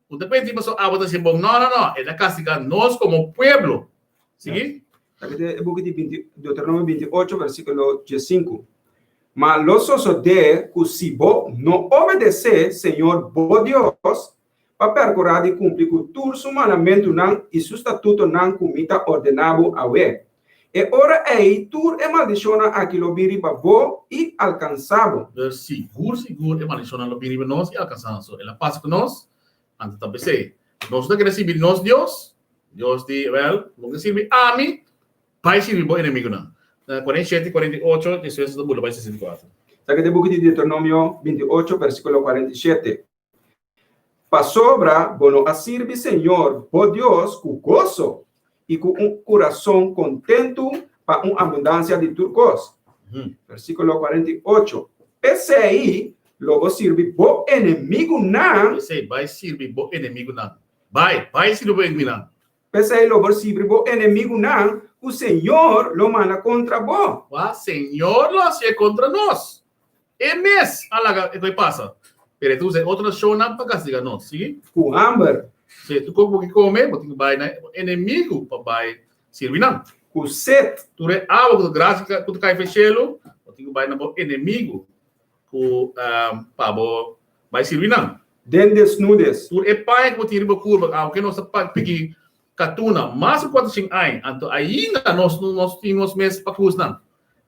Un ta kuenti pasobra abo ta hasi bon. No, no, no. E ta kastigá nos komo pueblo. Sigui. Esaki ta e buki di Deuteronomio 28, versíkulo 15. Ma lo sosodé ku si bo no obedesé Señor bo Dios, pa perkurá di kumpli ku tur su mandamentunan i su statutonan ku mi ta ordená bo awe. E ora ei tur e maldishonnan aki lo bin riba bo i alkansá bo. Dus sigur sigur e maldishonnan lo bin riba nos i alkansá nos. So el a pasa ku nos, anto ta p'esei nos no ta kere sirbi nos Dios, Dios di, wèl, bo ke sirbi ami, bai sirbi bo enemigunan. 47 i 48, despues nos ta bula bai 64. Esaki ta e buki di Deuteronomio 28, versíkulo 47. Pasobra bo no a sirbi Señor bo Dios ku goso i ku un kurason kontentu pa un abundansia di tur kos. Versíkulo 48. P'esei lo bo sirbi bo enemigunan. P'esei bai sirbi bo enemigunan. Bai, bai sirbi bo enemigunan. P'esei lo bo sirbi bo enemigunan ku Señor lo manda kontra bo. Wak, Señor lo hasié kontra nos. E mes a laga e koi pasa. Pero e ta usa e otro nashonnan pa kastiga nos. Sigui. Ku hamber. Si tur kos bo ke kome, bo tin ku bai na bo enemigu pa bai sirbi nan. Ku set. Tur e awa ku ta gratis ku ta kai for shelu, bo tin ku bai na bo enemigu ku pa bo bai sirbi nan. Den desnudes. Tur e paña ku bo tin riba kurpa, aunke nos ta piki katuna mas ku 400 aña, anto ainda nos nos tin nos mes pakusnan.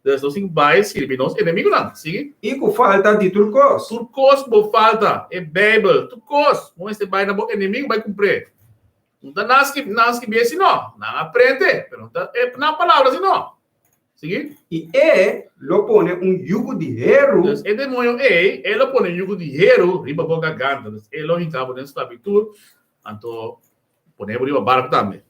Dus nos tin ku bai sirbi nos enemigunan. Sigui. I ku falta di tur kos. Tur kos ku bo falta, e Beibel, tur kos, bo mester bai na bo enemigu bai kumpr'é. No ta nan skib, nan skibié si no. Nan a prende, pero no ta e nan palabra si no. Sigui. I e lo pone un yugu di heru. Dus e demoño ei, e lo pone un yugu di heru riba bo garganta. Dus e lo hinka bo den sklabitut, anto pone bo riba barku tambe.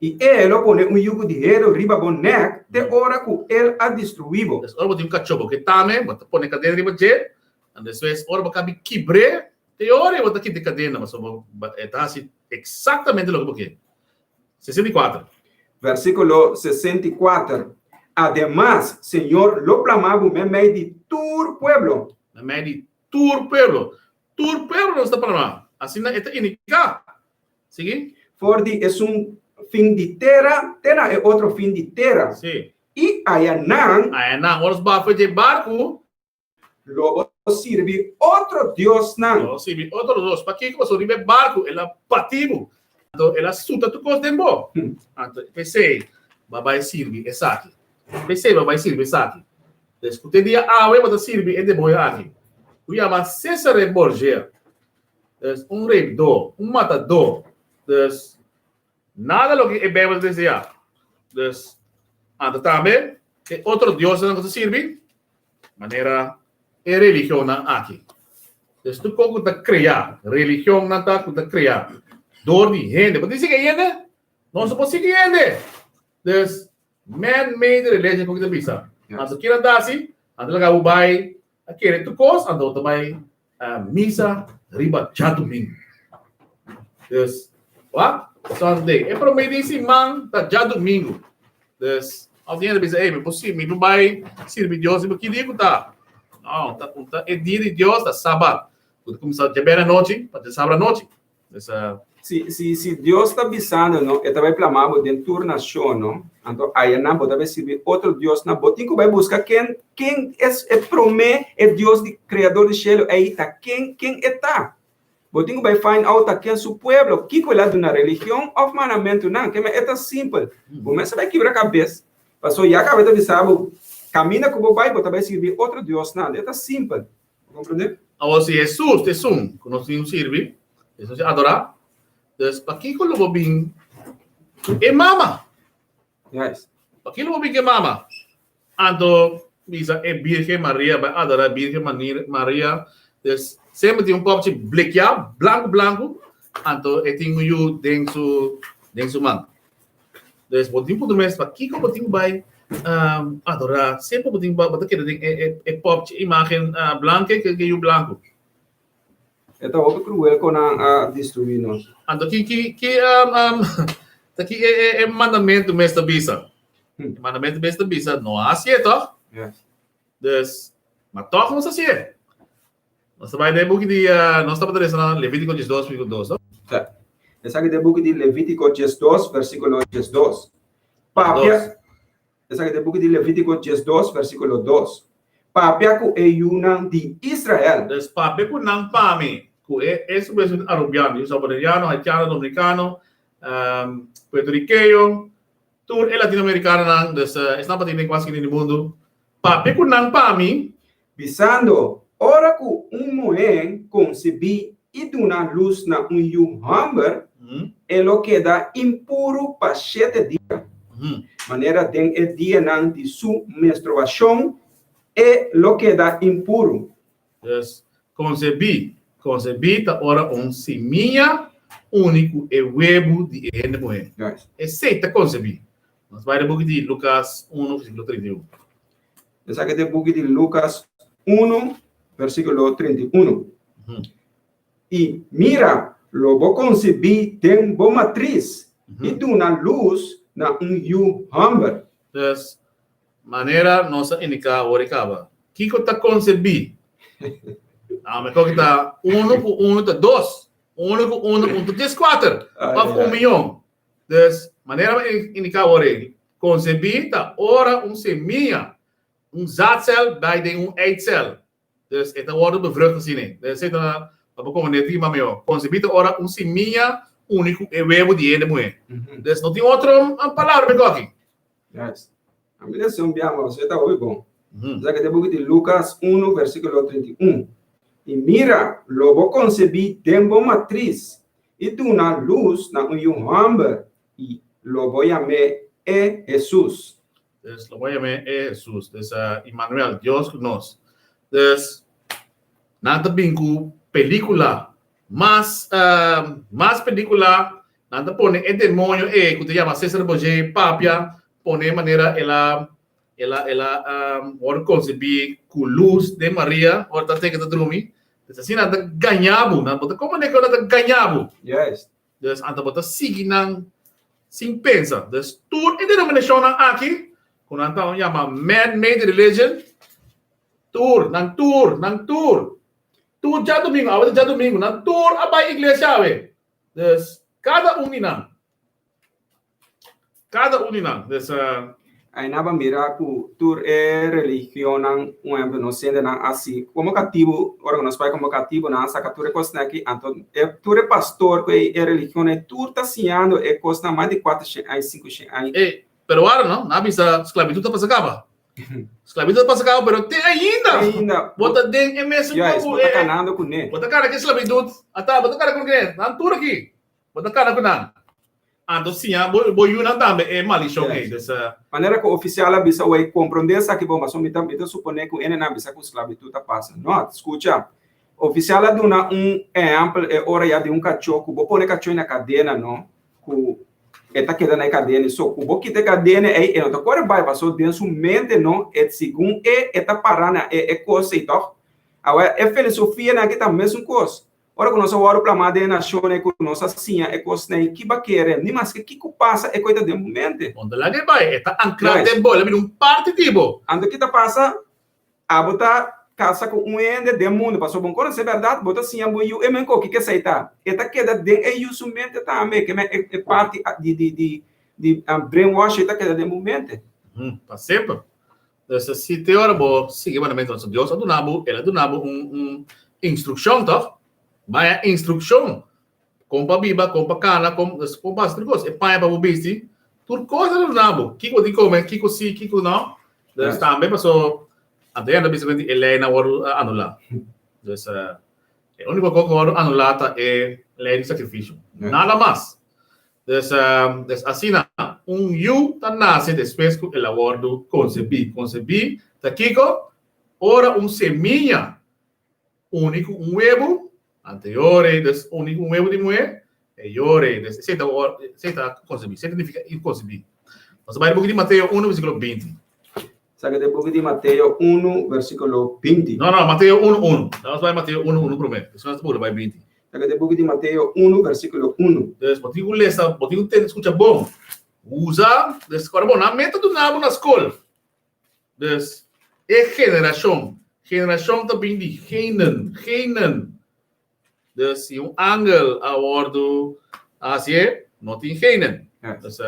I e lo pone un yugu di heru riba bo nèk te ora ku el a destruí bo. Des ora bo tin un kachó bo ke tame, bo ta pone kadena riba dje, en despues ora bo kabi kibr'é, te ora bo ta kita e kadena, pasobra bo e ta hasi eksaktamente loke bo ke. 64. Versíkulo 64, Ademas, señor lo plama bo meimei di tur pueblo. Meimei di tur pueblo. Tur pueblo nos ta plama. Asina e ta indiká. Sigui. For di esun fin di tera te na e otro fin di tera. Sí. I aya nan. Aya nan, ora nos baha for dje barku. Lo bo sirbi otro diosnan. Lo bo sirbi otro dios. Pakiko? Pasobra riba e barku el a bati bo. Anto el a suta tur kos den bo. Anto p'esei bo a bai sirbi esaki. P'esei bo a bai sirbi esaki. Des ku te dia awe bo ta sirbi e demoño aki, ku yama Cesare Borgia. Dus un reepdó, un matadó. Dus nada loke e Bijbel ta deseá. Dus anto tambe e otro diosnan ku ta sirbi manera e religionnan aki. Dus tur kos ku ta kreá, religionnan ta ku ta kreá dor di hende. Bo ta sigui hende? Nos no por sigui hende. Dus man-made religion ku ta bisa. Anto kinan ta hasi? Anto laga bo bai a kere tur kos, anto bo ta bai misa riba djadumingu. Dus, wak, Sunday. E promé di siman ta djadumingu. Dus, òf di hende bisa, ey, mi por sirbi, mi por bai sirbi Dios riba ki dia ku ta? No, ta, ta e dia di Dios ta Sabat, ku ta kuminsá djabièrnè anochi pa djasabra anochi. Dus, Si, si, si Dios ta bisando no, e ta bai plama bo den tur nashon no, anto ayanan bo ta bai sirbi otro diosnan, bo tin ku bai buska ken, ken es e promé e Dios di kreador di shelu ei ta, ken, ken e ta. Bo tin ku bai find out ta ken su pueblo, kiko el a duna, religion òf mandamentunan, ke men e ta simpel. Bo mester bai kibra kabes, pasobra ya kaba e ta bisa bo, kaminda ku bo bai bo ta bai sirbi otro diosnan, e ta simpel. Bo komprendé? Awor si Hesus ta esun ku nos tin sirbi, Hesus tin adorá, dus pakiko lo bo bin ku e mama? Yes. Pakiko lo bo bin ku e mama? Anto bisa e Birgen Maria bai adorá Birgen Maria, dus semper tin un popchi blekiá, blanku blanku, anto e tin un yu den su den su man. Dus bo tin puntra mes pakiko bo tin ku bai adorá, semper bo tin bo ta keda den e popchi imagen blanke ke yu blanku. E ta hopi kruel kon nan a destruí nos. Anto ki ki ki ta ki e mandamentu mes ta bisa? E mandamentu mes ta bisa no hasié tòg? Yes. Dus, ma tòg nos hasié. Nos ta bai den e buki di, nos tabata lesa na Levítiko 12, versíkulo 2, no? Sí. Esaki ta e buki di Levítiko 12, versíkulo 12. Papia, esaki ta e buki di Levítiko 12, versíkulo 2. Papia ku e yunan di Israel. Dus papia ku nan pa mi, ku e e supuesto arubiano, yu salvadoriano, haitiano, dominikano, puertorikeño, tur e latinoamerikanonan, dus esnan pa tin den kualke skina di mundu, papia ku nan pa mi. Bisando, Ora ku un muhé konsebí i duna lus na un yu hòmber, e lo keda impuru pa shete dia. Manera den e dianan di su menstruashon, e lo keda impuru. Dus, konsebí. Konsebí ta ora un simia uni ku e webu di e hende muhé. Esei ta konsebí. Nos bai den buki di Lukas 1, versíkulo 31. Esaki ta e buki di Lukas 1, versíkulo 31. I mira, lo bo konsebí den bo matris i duna lus na un yu hòmber. Dus, manera nos a indiká awor i kaba, kiko ta konsebí? A mehor ki ta unu ku unu ta dos, unu ku unu un ta dieskuater, òf un miyon. Dus, manera mi a indiká awor ei, konsebí ta ora un semia, un zaadcel bai den un eicel. Dus e ta wòrdu bevrucht asina. Dus esei ta pa bo komprendé tin mas mihó. Konsebí ta ora un simia uni ku e webu di hende muhé. Dus no tin otro palabra mihó aki. Juist. A mi lesa un biaha, ma ta hopi bon. Esaki ta e buki di Lukas 1, versíkulo 31. I mira, lo bo konsebí den bo matris i duna lus na un yu hòmber, i lo bo yam'é e Hesus. Dus lo bo yam'é e Hesus, dus Immanuel, Dios ku nos. Dus nan ta bin ku pelíkula, mas mas pelíkula, nan ta pone e demoño ei ku ta yama Cesar Borgé papia, pone manera el a el a el a wòrdu konsebí ku lus den Maria ora ta teke ta drumi. Dus asina nan ta gaña bo, nan bo ta komprendé ku nan ta gaña bo. Juist. Dus anto bo ta sigui nan sin pensa. Dus tur e denominashonnan aki ku nan ta yama man-made religion, tur, nan tur, nan tur, tur djadumingu, awe ta djadumingu, nan tur a bai iglesia awe. Dus kada un di nan, kada un di nan. Dus. Aina bo a mira ku tur e religionnan, un ehempel, nos hendenan hasi komo katibu, ora ku nos bai komo katibu nan a saka tur e kosnan aki, anto e tur e pastor ku e religionnan ei tur ta siñando e kosnan mas di kuater shen aña, sinku shen aña. E, pero wara no, nan a bisa sklabitut ta pasa kaba. Sklabitut ta pasa kaba, pero te ainda Te ainda. bo ta den e mesun Juist, ku bo ta kanando kuné. Bo ta kana ku e sklabitut, ata bo ta kana ku kuné, nan tur aki, bo ta kana ku nan. Anto siña bo bo yunan tambe e malishon ei. Dus. Manera ku ofisial a bisa wei komprondé esaki bon, pasobra mi ta mi ta suponé ku hendenan a bisa ku sklabitut a pasa. No, skucha, ofisial a duna un ehèmpel e ora ya di un kachó ku bo pone kachó na kadena no, ku e ta keda na e kadena so ku bo kita e kadena ei e no ta kore bai pasobra den su mente no e segun e e ta para na e e kos ei tòg. Awor e filosofianan aki ta mesun kos. Ora ku nos a wòrdu plamá den e nashon ei ku nos a siña e kosnan ei, ki bo a kere? Ni maske kiko pasa, e koi ta den bo mente. Bo no ta laga e bai, e ta ankrá den bo, el a bira un parti di bo. Anto ki ta pasa? Abo ta kasa ku un hende den mundu, pasobra bo no konosé bèrdat, bo ta siña bo yu e men koki ku esei ta. E ta keda den e yu su mente tambe, ke men e parti di di di di brainwash ei ta keda den bo mente. Pa semper. Dus si te ora bo sigui mandamentonan so Dios a duna bo, el a duna bo un un instrukshon tòg? Baya instrukshon kon pa biba, kon pa kana, kon dus kon pa hasi tur kos. E paña pa bo bisti, tur kos el a duna bo. Kiko bo tin kome, kiko si, kiko no. Dus tambe paso anto ya nan ta bisa ku e leinan wòrdu anulá. Dus e úniko kos ku wòrdu anulá ta e lei di sakrifisio. Nada mas. Dus, dus asina, un yu ta nase despues ku el a wòrdu konsebí. Konsebí ta kiko? Ora un semia uni ku un webu, anterior ei, dus uni ku un webu di muhé, e yora ei. Dus esei ta esei ta konsebí, esei ta nifiká konsebí. Nos ta bai den buki di Mateo unu, versíkulo 20. Esaki ta e buki di Mateo unu, versíkulo 20. No, no, Mateo unu, unu. Nos bai Mateo unu, unu promé. Despues nos ta puru bai 20. Esaki ta e buki di Mateo unu, versíkulo unu. Dus bo tin ku lesa, bo tin ku tende skucha bon. Usa, dus ora bo nan meta duna bo na skol. Dus e generashon, generashon ta bin di genen, genen. Dus si un angel a wòrdu hasié, no tin genen. Dus.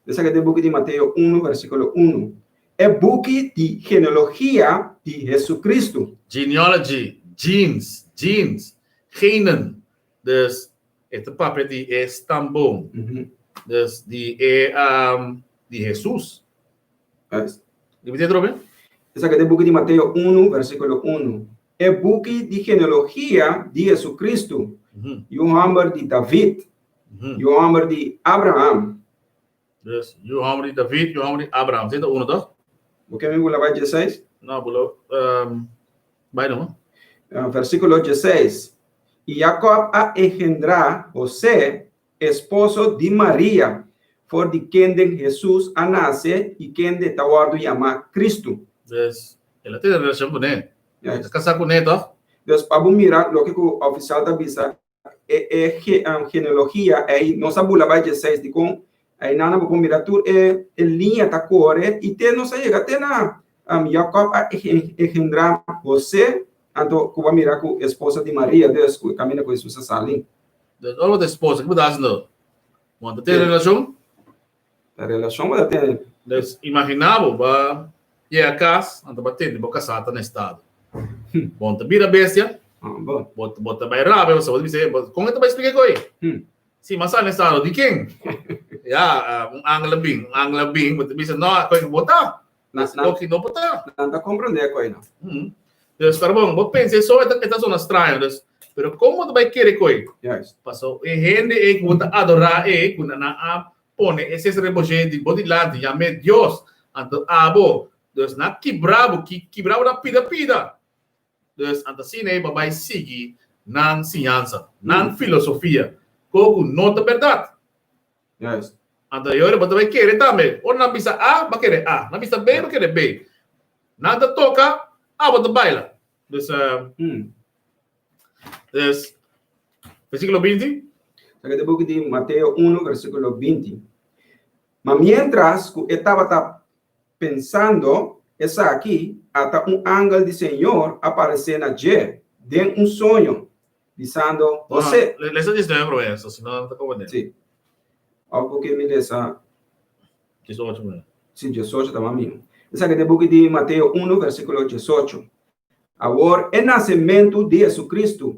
Esaki ta e buki di Mateo unu, versíkulo unu. E buki di genealogia di Jesucristo. Genealogy, genes, genes, genen. Dus e ta papia di e stamboom. Dus di e di Hesus. Repiti atrobe. Esaki ta e buki di Mateo unu, versíkulo unu. E buki di genealogia di Jesucristo, yu hòmber di David, yu hòmber di Abraham. Dus, yu hòmber di David, yu hòmber di Abraham. Esei ta uno, tòg? Bo ke mi bula bai dieseis? No, bula bai no. Versíkulo dieseis, I Jakòb a engendrá Hosé, esposo di Maria, for di kenden Hesus a nase i kende ta wòrdu yamá Kristu. Dus, el a tene relashon kuné. El a kasá kuné, tòg? Dus, pa bo mira loke ku ofisial ta bisa, e e genealogia ei nos a bula bai dieseis dikon einan nan bo por mira tur e e liña ta kore i te nos a yega te na Jacob a engendra Jose anto ku bo a mira ku esposa di Maria dus ku e kaminda ku Hesus a sali. Dus ora bo ta esposa ki bo ta hasi no? Bo ta tene relashon? Ta relashon bo ta tene. Dus imagina bo ba yega kas anto bo a tende bo kasá ta na estado. Bo no ta bira bestia, bo bo ta bai rabia pasobra bo ta bisa, kon e ta bai splika e koi? Si m'a sa na estado di ken? Ya, un angel a bin, un angel a bin, bo ta bisa no, koi ku bo ta? Loke no por ta. Nan ta komprendé e koi no. Dus karbon, bo pensa e so e ta sona straño, dus, pero kon bo ta bai kere koi? Paso e hende ei ku bo ta adorá ei, ku nan a pone e ses reboshé di bo dilanti, yam'é Dios, anto abo, dus nan a kibra bo, kibra bo na pida pida. Dus anto asina ei bo bai sigui nan siñansa, nan filosofia, ko ku no ta bèrdat. Juist. Anto e ora bo ta bai kere tambe. Ora nan bisa A, bo a kere A. Nan bisa B, bo a kere B. Nan ta toka, abo ta baila. Dus, dus, versíkulo binti. Esaki ta e buki di Mateo uno, versíkulo binti. Ma miéntras ku e tabata pensando esaki, ata un angel di Señor a paresé na dje den un soño, bisando, José. No, lesa 19 promé, so si no, no ta comprende. Sí. Of bo ke mi lesa? 18 promé. Sí, 18 ta mas mihó. Esaki ta e buki di Mateo 1, versíkulo 18. Awor e nasementu di Jesucristo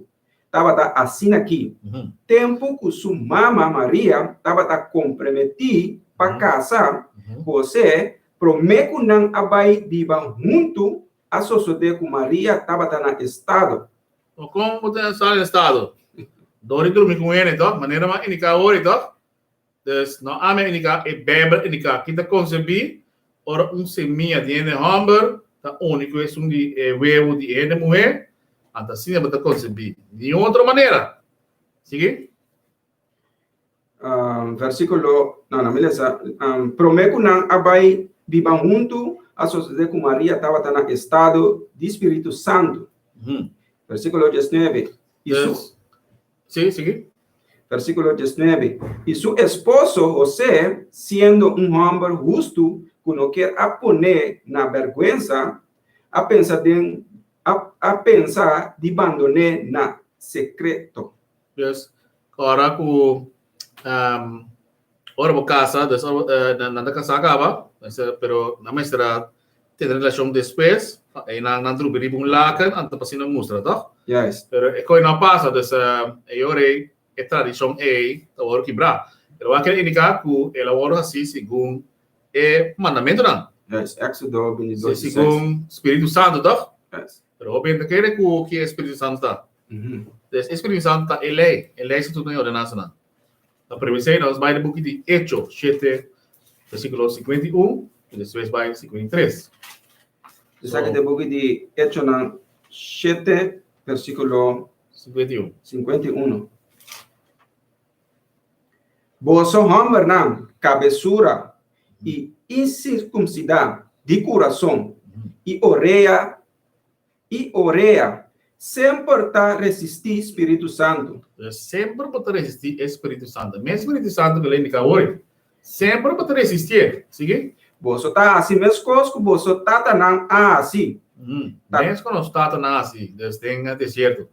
tabata asina aki, tempu ku su mama Maria tabata komprometí pa kasa José, promé ku nan a bai biba huntu, a sosodé ku Maria tabata na estado. O kon bo ta sali na estado? Dor di drumi ku hende tòg? Manera bo a indiká awor tòg? Dus no ami a indiká, e Beibel a indiká. Ki ta konsebí ora un semia di hende hòmber ta uni ku esun di e webu di e hende muhé, anto asina bo ta konsebí. Niun otro manera. Sigui. Versíkulo, no, no mi lesa. Promé ku nan a bai biba huntu, a sosodé ku Maria tabata na estado di Spiritu Santu. Versíkulo diesnuebe. I su. Sí, sigui. Versíkulo diesnuebe. I su esposo José, siendo un hòmber hustu ku no kier a pon'é na bèrgwensa, a pensa den a a pensa di bandon'é na sekreto. Dus, ora ku ora bo kasa, dus nan ta kasá kaba, pero nan mester a tene relashon despues, ei nan nan drubi riba un laken, anto pa asina mustra, tòg? Juist. Pero e kos no a pasa, dus e ora ei e tradishon ei ta wòrdu kibrá. Pero wak a indiká ku el a wòrdu hasí segun e mandamentunan. Juist, Éxodo 22, Sí, segun Spiritu Santu, tòg? Juist. Pero hopi hende ta kere ku ki e Spiritu Santu ta. Dus e Spiritu Santu ta e lei, e lei statuto i ordenansanan. Ta premisei nos bai den buki di Echo shete versíkulo 51 i despues bai 53. Esaki ta e buki di Echonan shete versíkulo 51. 51. Boso hòmbernan kabesura i insirkumsidá di kurason i orea I orea semper ta resistí Spiritu Santu. Semper bo ta resistí e Spiritu Santu. Mes Spiritu Santu ku el a indiká hoy. Semper bo ta resistié. Sigui. Boso ta hasi meskos ku boso tatanan a hasi. Mes ku nos tatanan a hasi den e desierto.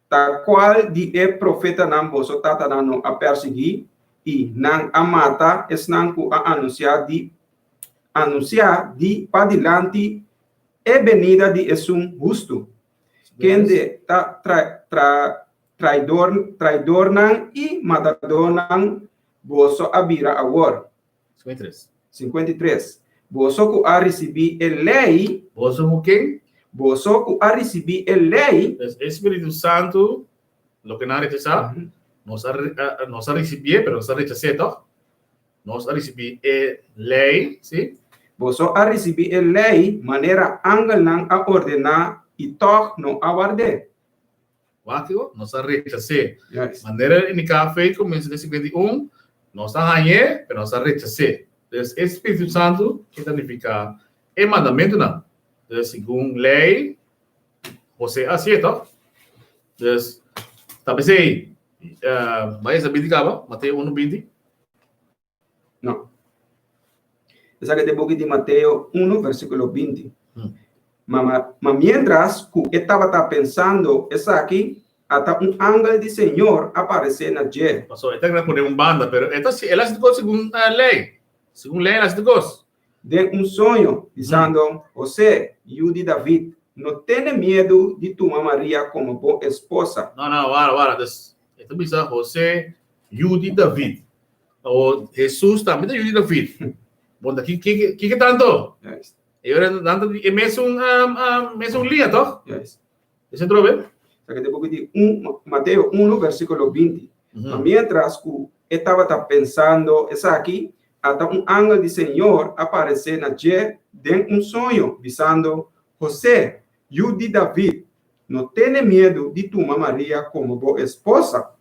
Ta kual di e profetanan boso tatanan no a persiguí i nan a mata esnan ku a anunsiá di anunsiá di padilanti E benida di esun hustu, kende ta traidor, traidornan i matadornan boso a bira awor. 53. 53. Boso ku a risibí e lei. Boso ku ken? Boso ku a risibí e lei. Pues e Spiritu Santu, loke nan a rechasá, nos a, nos a risibié, pero nos a rechas'é, tòg? Nos a risibí e lei, sí. Boso a risibí e lei manera angelnan a ordená i tòg no a ward'é. Wak kiko? Nos a rechas'é. Manera indiká fei kuminsá den 51, nos a hañ'é, pero nos a rechas'é. Dus e Spiritu Santu ke ta nifiká e mandamentunan. Dus segun lei, José a hasié, tòg? Dus ta p'esei, bai esa binti kaba, Mateo 1, 20. No. Esaki ta e buki di Mateo 1, versíkulo 20. Ma, ma, ma mientras ku e tabata pensando esaki, ata un angel di Señor a paresé na dje. Paso e ta kere pone un banda, pero e ta si, el a hasi kos segun lei. Segun lei el a hasi kos. Den un soño, bisando, José, yu di David, no tene miedu di tuma Maria komo bo esposa. No, no, wara, wara. Dus, e ta bisa José, yu di David. Awor, Hesus tambe ta yu di David. Bon, ta ki, ki, kiko tanto? Juist. E ora nan ta di e mesun, um, um, mesun liña, toch? Juist. Esei trobe? Esaki ta e buki di un, Mateo 1, versíkulo 20. Ma miéntras ku e tabata pensando esaki, ata un angel di Señor a paresé na dje den un soño, bisando, José, yu di David, no tene miedu di tuma Maria komo bo esposa,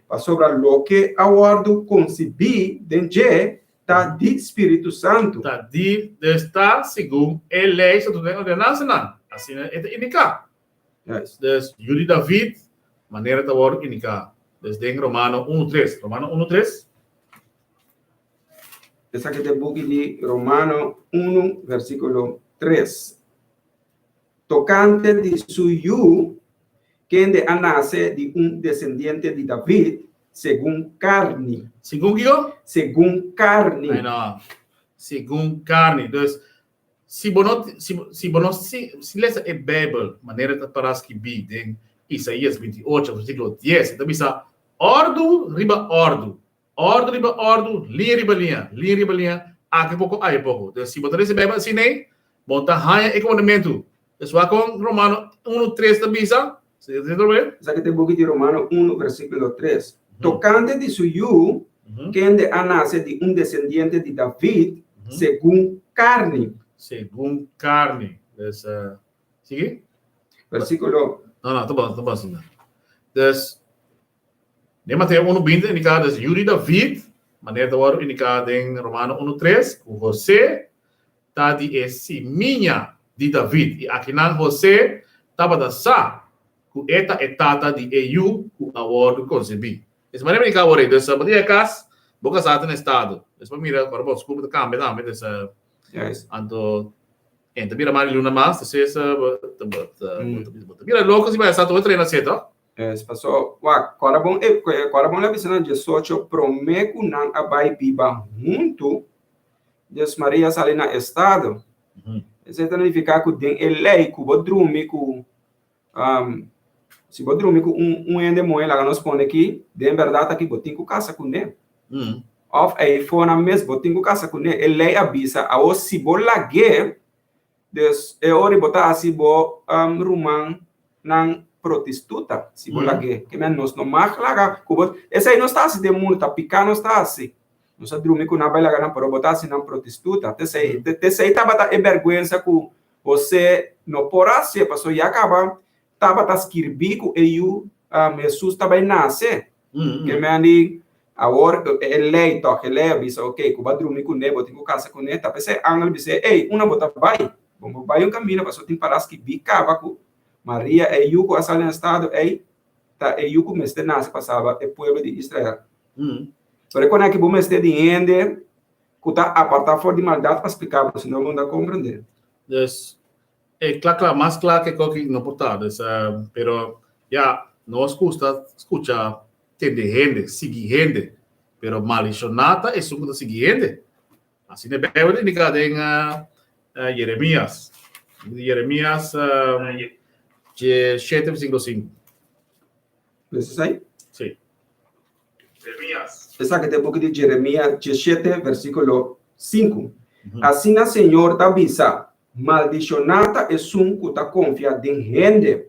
pasobra loke a wòrdu konsibí den dje ta di Spiritu Santu. Ta di dus ta segun e lei statuto den ordenansanan, asina e ta indiká. Dus yu di David, manera ta wòrdu indiká dus den Romano unu tres. Romano unu tres. Esaki ta e buki di Romano unu versíkulo tres. Tokante di su yu, kende a nase di un desendiente di David, segun karni. Segun kiko? Segun karni. Ai no. Segun karni. Dus, si bo no, si, si bo no si, si lesa e Bijbel manera ta para skibí den Isaías 28, versíkulo 10, e ta bisa, Òrdu riba òrdu, Òrdu riba òrdu, liña riba liña, liña riba liña, aki poko, ahi poko. Entonces, si bo ta lesa e Bijbel asina ei, bo ta haña e komandamentu. Entonces, wak kon Romano unu tres ta bisa. Si ta obe? Esaki ta e buki di Romano unu, versíkulo tres. Tokante di su yu, kende a nase di un desendiente di David, segun karni. Segun karni. Dus, sigui. Versíkulo. No, no, ta bon, ta bon asina. Dus, Den Mateo unu binti ta indiká des yu di David, manera ta wòrdu indiká den Romano unu tres, ku Hosé ta di e simiña di David. I akinan Hosé tabata sa ku e ta e tata di e yu ku a wòrdu konsebí. Es manera mi indiká awor ei. Dus bo ta yega kas, bo kasá ta na estado. Dus bo mira ora bo skuba ta kambia tambe. Dus anto e ta bira mas di luna mas, despues bo ta bira loko si bo a sa tur e trena así, toh? Es paso, wak, kòrda bon e, kòrda bon la bisa nan 18, promé ku nan a bai biba huntu, dus Maria sali na estado. Esei ta nifiká ku den e lei ku bo drumi ku, si bo drumi ku un un hende muhé, laga nos pone aki, den bèrdat aki bo tin ku kasa kuné. Òf eifonan mes bo tin ku kasa kuné. E lei a bisa, awor si bo lag'é, Dus e ora bo ta hasi bo ruman nan protistuta si bo lag'é. Ke men nos no mag laga ku bo esei nos ta hasi den mundu ta piká nos ta hasi. Nos a drumi ku nan bai laga nan pero bo ta hasi nan protistuta. T'esei t'esei tabata e bèrgwensa ku Hosé no por hasié pasobra ya kaba tabata skirbí ku e yu Hesus ta bai nase. Ke men di awor e lei tòg e lei a bisa ok ku bo a drumi kuné bo tin ku kasa kuné ta p'esei angel bis'é ey una bo ta bai bo bo bai un kaminda pasobra tin para skibí kaba ku Maria e yu ku a sali na estado ey ta e yu ku mester nase pa salba e pueblo di Israel. Pero e kone aki bo mester di hende ku ta apartá for di maldat pa splika bo sino bo no ta komprendé. Dus E kla kla, mas kla ke koki no por ta. Dus, pero ya, nos gusta skucha tende hende, sigui hende, pero malishoná ta esun ku ta sigui hende. Asina e Bijbel ta indiká den Jeremias. Jeremias 7 versíkulo 5. Lesa esei? Sí. Jeremias. Esaki ta e buki di Jeremias 17 versíkulo 5. Asina Señor ta bisa, Maldishoná ta esun ku ta konfia den hende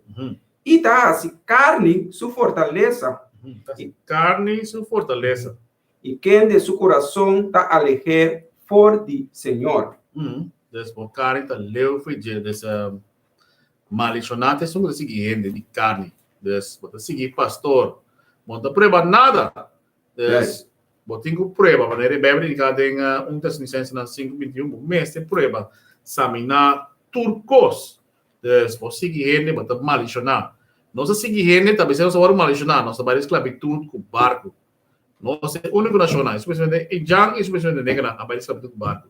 i ta hasi karni su fortalesa. Ta hasi karni su fortalesa. I kende su kurason ta aleh'é for di Señor. Dus bo karni ta leu for dje. Dus maldishoná ta esun ku ta sigui hende di karni. Dus bo ta sigui pastor. Bo no ta prueba nada. Dus bo tin ku prueba. Manera e Bijbel indiká den 1 Tesalonicensenan 5:21, bo mester prueba, saminá tur kos. Dus bo sigui hende, bo ta maldishoná. Nos a sigui hende, ta bisa nos a wòrdu maldishoná. Nos ta bai den sklabitut ku barku. Nos e úniko nashonnan, espesialmente e jan i espesialmente negernan, a bai den sklabitut ku barku.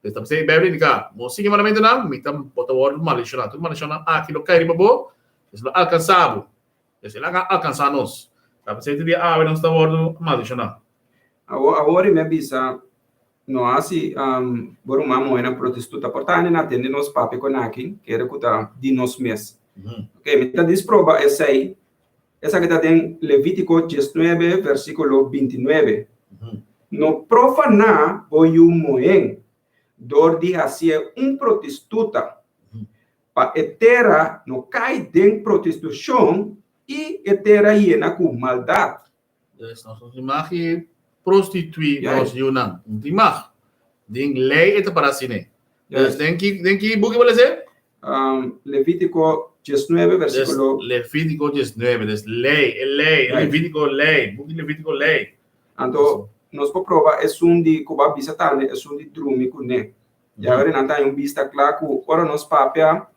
Dus ta bisa e Bijbel indiká, bo sigui mandamentunan, mi ta bo ta wòrdu maldishoná. Tur maldishonnan aki lo kai riba bo, dus lo alkansá bo. Dus el a alkansá nos. Ta bisa e dia awe nos ta wòrdu maldishoná. Awor, awor i mi a bisa, No hasi bo ruman muhénan protestuta. Por ta nan atende nos papia kon aki, kere ku ta di nos mes. Ok, mi ta disproba esei. Esaki ta den Levítiko diesnuebe, versíkulo bintinuebe. No profaná bo yu muhén dor di hasié un protestuta, pa e tera no kai den protestushon i e tera yena ku maldat. Dus nos no tin mag di prostituí nos yunan. No tin mag. Den lei e ta para asina. Dus den ki, den ki buki bo lesa? Levítiko 19, versíkulo. Dus Levítiko 19, dus lei, e lei, e Levítiko lei, buki Levítiko lei. Anto nos por proba esun di ku bo a bisa tambe, esun di drumi kuné. Ya ora nan ta haña un bista kla ku ora nos papia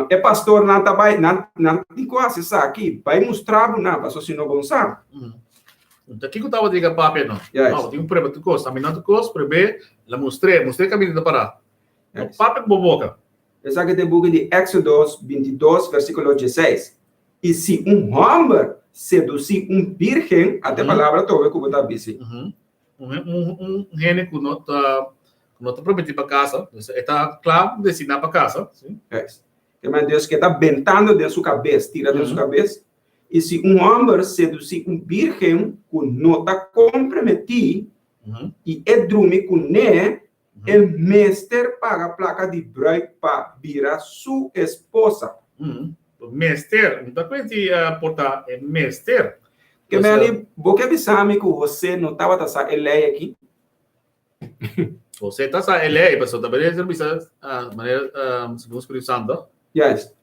E pastornan ta bai, nan, nan tin ku hasi esaki, bai mustra bo nan, pasobra si no bo no sa. Ta kiko tabata diga papia no? Yes. No, tin un prueba tur kos. Ami no tur kos, prueb'é, la mustr'é, mustr'é kaminda ta pará. No Yes. papia ku bo boka. Esaki ta e buki di Éxodos 22, versíkulo 16. I si un hòmber sedusí un bírgen, ata e palabra tobe ku bo ta bisi. Un hende ku no ta ku no ta prometí pa kasa, dus e ta kla destiná pa kasa, sí. Yes. Ke men Dios ke ta bentando den su kabes, tira den su kabes. I si un hòmber sedusí un bírgen ku no ta komprometí i e drumi kuné, e mester paga plaka di brùit pa bira su esposa. Mester, no ta kuenti por ta e mester. Ke men bo ke bisa mi ku José no tabata sa e lei aki? José ta sa e lei, pasobra ta manera bisa manera segun Spiritu Santo. Juist.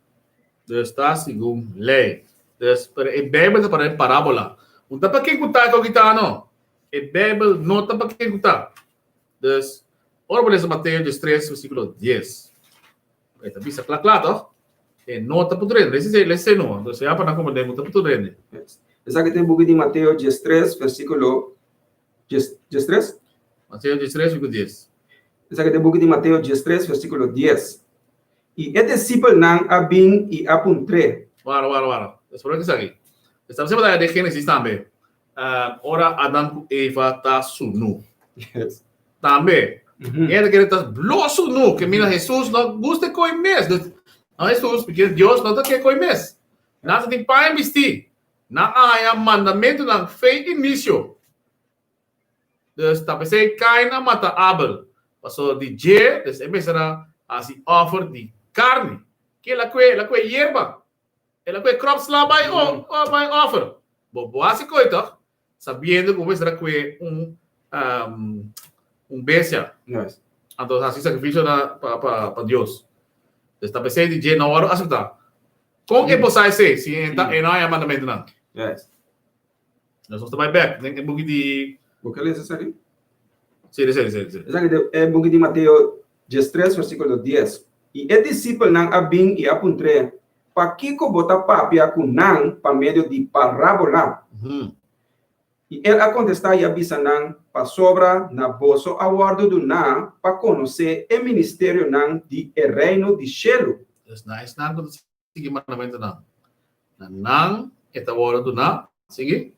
Dus ta segun lei. Dus pero e Bijbel ta para den parabola. No ta pa ken ku ta ku kita no. E Bijbel no ta pa ken ku ta. Dus ora bo lesa Mateo 13 versíkulo 10. E ta bisa kla kla toch? E no ta pa tur hende. Lesa lesa no. Dus ya pa nan komprende no ta pa tur hende. Esaki ta e buki di Mateo 13 versíkulo 13? Mateo 13, versíkulo 10. Esaki ta e buki di Mateo 13, versíkulo 10. I e disipelnan a bin i a puntr'é. Wara, wara, wara. Espera ki esaki. Estaba siempre da de Génesis tambe. Uh, ora Adam ku Eva ta sunu. Yes. Tambe. Mm -hmm. Ela kere ta blo sunu, que mira Jesus no gusta koi mes. No Jesus, porque Dios no ta ke koi mes. Nada tin paña bisti. Nan a haña mandamentunan fe inisio. Dus ta p'esei Kain a mata Abel, pasobra di dje, dus e mester a hasi òfer di karni. Ke el a kue? El a kue yerba. El a kue kropsla bai bai òfer. Bo bo hasi koi tòg? Sabiendo ku bo mester a kue un un bestia. Anto hasi sakrifisio na pa pa pa Dios. Dus ta p'esei di dje no wòrdu aseptá. Kon e por sa esei si e ta e no haña mandamentunan? Yes. Nos nos ta bai bek den e buki di Bo ke lesa esaki? Sí, lesa, lesa, lesa. Esaki ta e buki di Mateo 13, versíkulo 10. I e disipelnan a bin i a puntr'é, Pakiko bo ta papia ku nan pa medio di parábola? I el a kontestá i a bisa nan, Pasobra na boso a wòrdu duná pa konosé e ministerionan di e reino di shelu. Dus na esnan ku ta sigui mandamentunan, na nan e ta wòrdu duná. Sigui.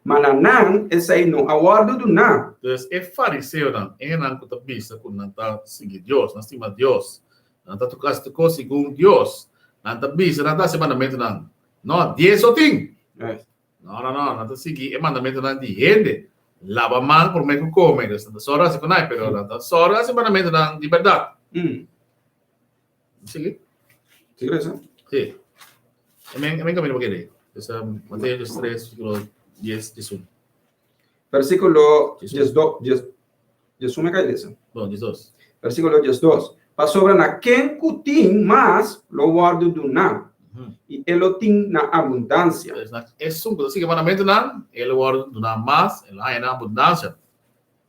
Ma na nan esei no a wòrdu duná. Dus e fariseonan, e hendenan ku ta bisa ku nan ta sigui Dios, nan stima Dios, nan ta hasi tur kos segun Dios, nan ta bisa nan ta hasi mandamentunan. No, dies so tin. No, no, no, nan ta sigui e mandamentunan di hende. Laba man promé ku kome. Dus nan ta sòru hasi ku nan, pero nan ta sòru hasi mandamentunan di bèrdat. Sigui. Sigui lesa? Sí. E men, e men kaminda pa kere. Dus, Mateo 3, versíkulo 10, 11. Versíkulo 12, 11 me kai lesa. Bon, 12. Versíkulo 12. Pasobra na ken ku tin mas lo wòrdu duná, i e lo tin na abundansia. Pues na esun ku ta sigui mandamentunan, e lo wòrdu duná mas, e lo haña na abundansia.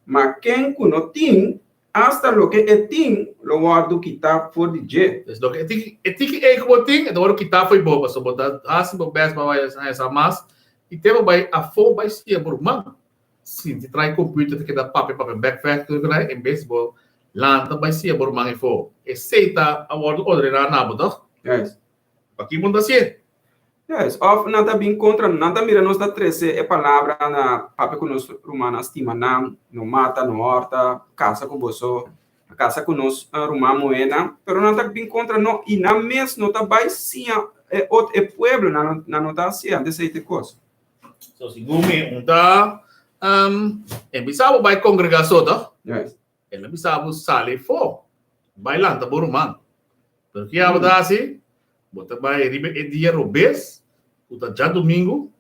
Ma ken ku no tin, asta loke e tin lo wòrdu kitá for di dje. Pues loke e tiki, e tiki ei ku bo tin, e ta wòrdu kitá for di bo, pasobra bo ta hasi bo bèst pa bai haña sa mas, i te bo bai afó bai siña bo ruman. Sinti trae computer ta keda papia papia bek vek tur kudai en bes bo lanta bai siña bo ruman efo. Esey ta a wordo ordená na bo toch? Yes. Paki bo no ta hacié? Yes. Of nan ta bin contra nan ta mira nos ta trece e palabra na papia cu nos rumannan stima nan, no mata, no horta, casa cu boso, casa cu nos ruman muhernan, pero nan ta bin contra no y nan mes no ta bai siña e ot e pueblo, nan no ta hacié antes ey te cos. So segun mi un ta um, e bisa bo bai congregá so toch? Yes. El a bisa bo sali fo, bai lanta bo ruman. Pero ki abo ta hasi? Bo ta bai riba e dia robes, ku ta djadumingu,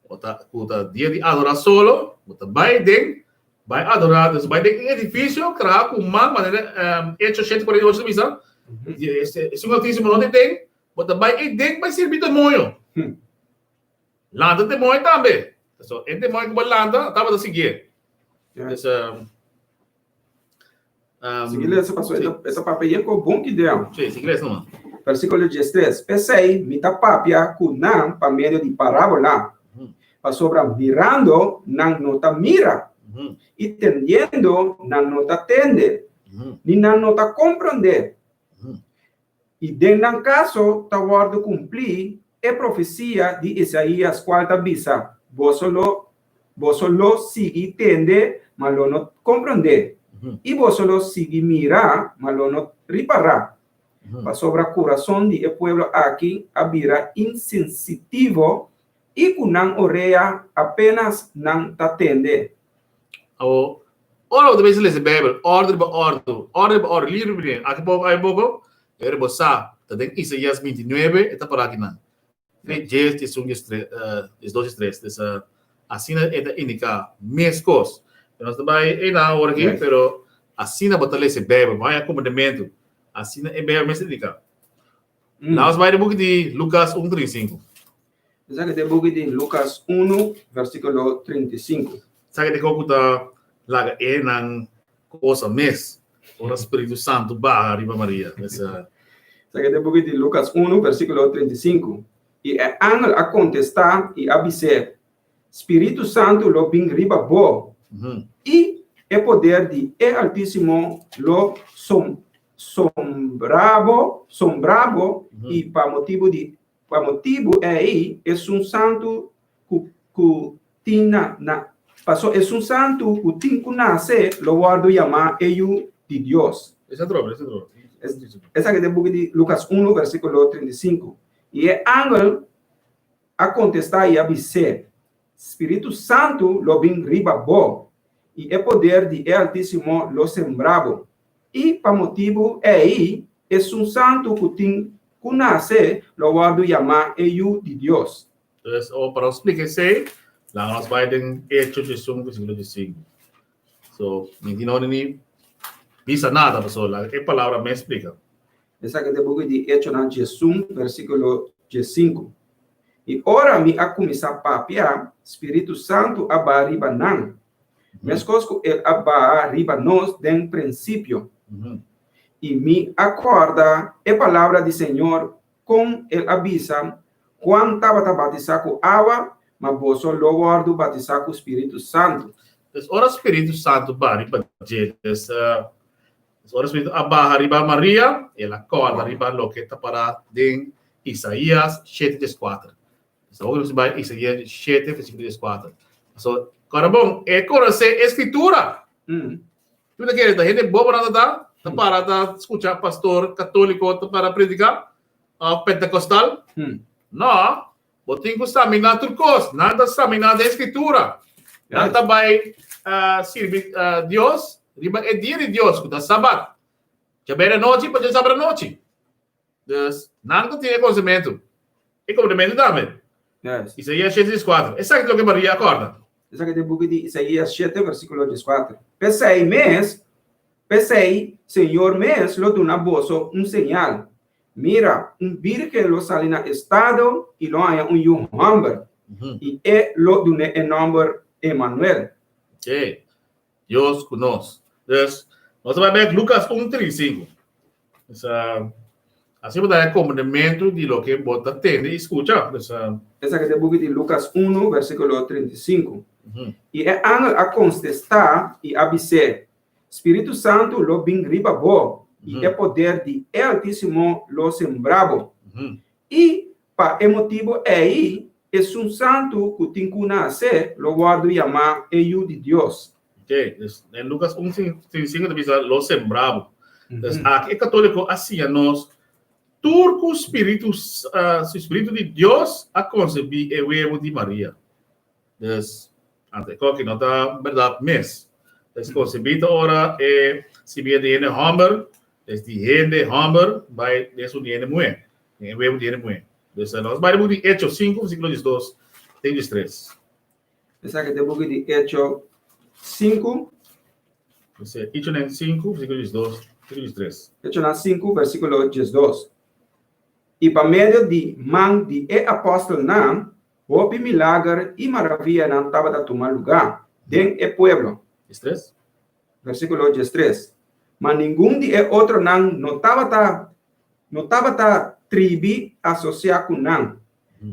o ta ku ta dia di adorá solo, bo ta bai den, bai adorá, dus bai den un edifisio traha ku man, manera um, Hecho 7:48 ta bisa, esun altísimo no ta den, bo ta bai ei den bai sirbi demoño. Lanta demoño tambe. So, e demoño ku bo lanta, tabata siguié. Yes. Um, Sigui lesa, pastor. Sí. Esta papia yen ko bon idea. Sí, sigui lesa nomás. Versículo 13. P'esei mi ta papia ku nan pa medio di parábola. Pasobra mirando nan no ta mira, i tendiendo nan no ta tende, ni nan no ta komprondé. I den nan kaso ta wòrdu kumplí e profesia di Isaías kual ta bisa, Boso lo boso lo sigui tende, ma lo no komprondé, i boso lo sigui mira, ma lo no ripará, pasobra kurason di e pueblo aki a bira insensitivo i ku nan orea apenas nan ta tende. Awor, ora bo ta bisa lesa Bijbel, ordu riba ordu, ordu riba ordu, libro riba libro, aki poko, aki poko, e ora bo sa ta den Isaías 29 e ta pará akinan. Fe djes, diesun, diestres, diesdos, diestres. Des, asina e ta indiká meskos. Pero nos ta bai einan awor aki, pero asina bo ta lesa e Bijbel, bo haña komprendementu. Asina e Bijbel mes ta indiká. Nos bai den buki di Lukas 1, 35. Esaki ta e buki di Lukas 1, versíkulo 35. Esaki ta e kos ku ta laga e nan kosa mes ora Spiritu Santu baha riba Maria. Esaki ta e buki di Lukas 1, versíkulo 35. I e angel a kontestá i a bis'é, Spiritu Santu lo bin riba bo, i e poder di e Altísimo lo sombra bo, sombra bo, i pa motibu di pa motibu ei esun santu ku ku tin na na paso esun santu ku tin ku nase lo wòrdu yamá e Yu di Dios. Esa trobe, esa trobe. Esaki ta e buki di Lukas 1, versíkulo 35. I e angel a kontestá i a bis'é, Spiritu Santu lo bin riba bo, i e poder di e Altísimo lo sembra bo. I pa motibu ei, esun santu ku tin ku nase lo wòrdu yamá e Yu di Dios. Entonces, o para splika esei, laga nos bai den Hecho 1, versículo 15. So, mi tin ora ni bisa nada, pasobra laga e palabra mes splika. Esaki ta e buki di Echonan 11, versíkulo 15. I ora mi a kuminsá papia, spiritu santu a baha riba nan, meskos ku el a baha riba nos den prinsipio. I mi a kòrda e palabra di Señor kon el a bisa, Juan tabata batisá ku awa, ma boso lo wòrdu batisá ku spiritu santu. Pues ora spiritu santu baha riba dje, pues ora spiritu a baha riba Maria, el a kòrda riba loke ta pará den Isaías shete dieskuater. Pues awor nos bai Isaías shete versíkulo dieskuater. So, kòrda bon, e konosé e skritura. Tur ta kere ta hende bobo nan ta ta, ta para ta skucha pastor katóliko ta para prediká òf pentekostal. No, bo tin ku saminá tur kos. Nan ta saminá den skritura. Nan ta bai sirbi Dios riba e dia di Dios ku ta sabat. Djaber anochi pa djasabra anochi. Dus nan ta tin e konosementu. E konosementu tambe. Yes. Isaías 6:4. Esaki ta loke Maria a kòrda. Esaki ta e buki di Isaías 7, versíkulo 14. P'esei mes, p'esei Señor mes lo duna boso un señal. Mira, un bírgen lo sali na estado i lo haña un yu hòmber, i e lo dun'é e nòmber Emanuel. Oké, Dios ku nos. Dus, nos ta bai bèk Lukas 1, 35. Dus, asina bo ta haña komprendementu di loke bo ta tende i skucha. Dus, Esaki ta e buki di Lukas 1, versíkulo 35. I e angel a kontestá i a bis'é, Spiritu Santu lo bin riba bo, i e poder di e Altísimo lo sembra bo. I pa e motibu ei, Esun Santu ku tin ku nase lo wòrdu yamá e Yu di Dios. Oké, dus den Lukas 1, 35 ta bisa lo sembra bo. Dus aki e katóliko a siña nos tur ku spiritu, spiritu di Dios a konsebí e webu di Maria. Dus, ante koki no ta berdad mes. Dus konsebí ta ora e simia di hende hòmber, dus di hende hòmber bai den esun di hende muhé, den e webu di hende muhé. Dus nos bai den buki di Echo 5, versíkulo 12 te 13. Esaki ta e buki di Echo 5. Dus Echonan 5, versíkulo 12 te 13. Echonan 5, versíkulo 12. I pa medio di man di e apòstelnan, Hopi milager i maravianan tabata tuma lugá den e pueblo. Diestres. Versíkulo diestres. Ma ningun di e otronan no tabata no tabata tribi asosiá ku nan.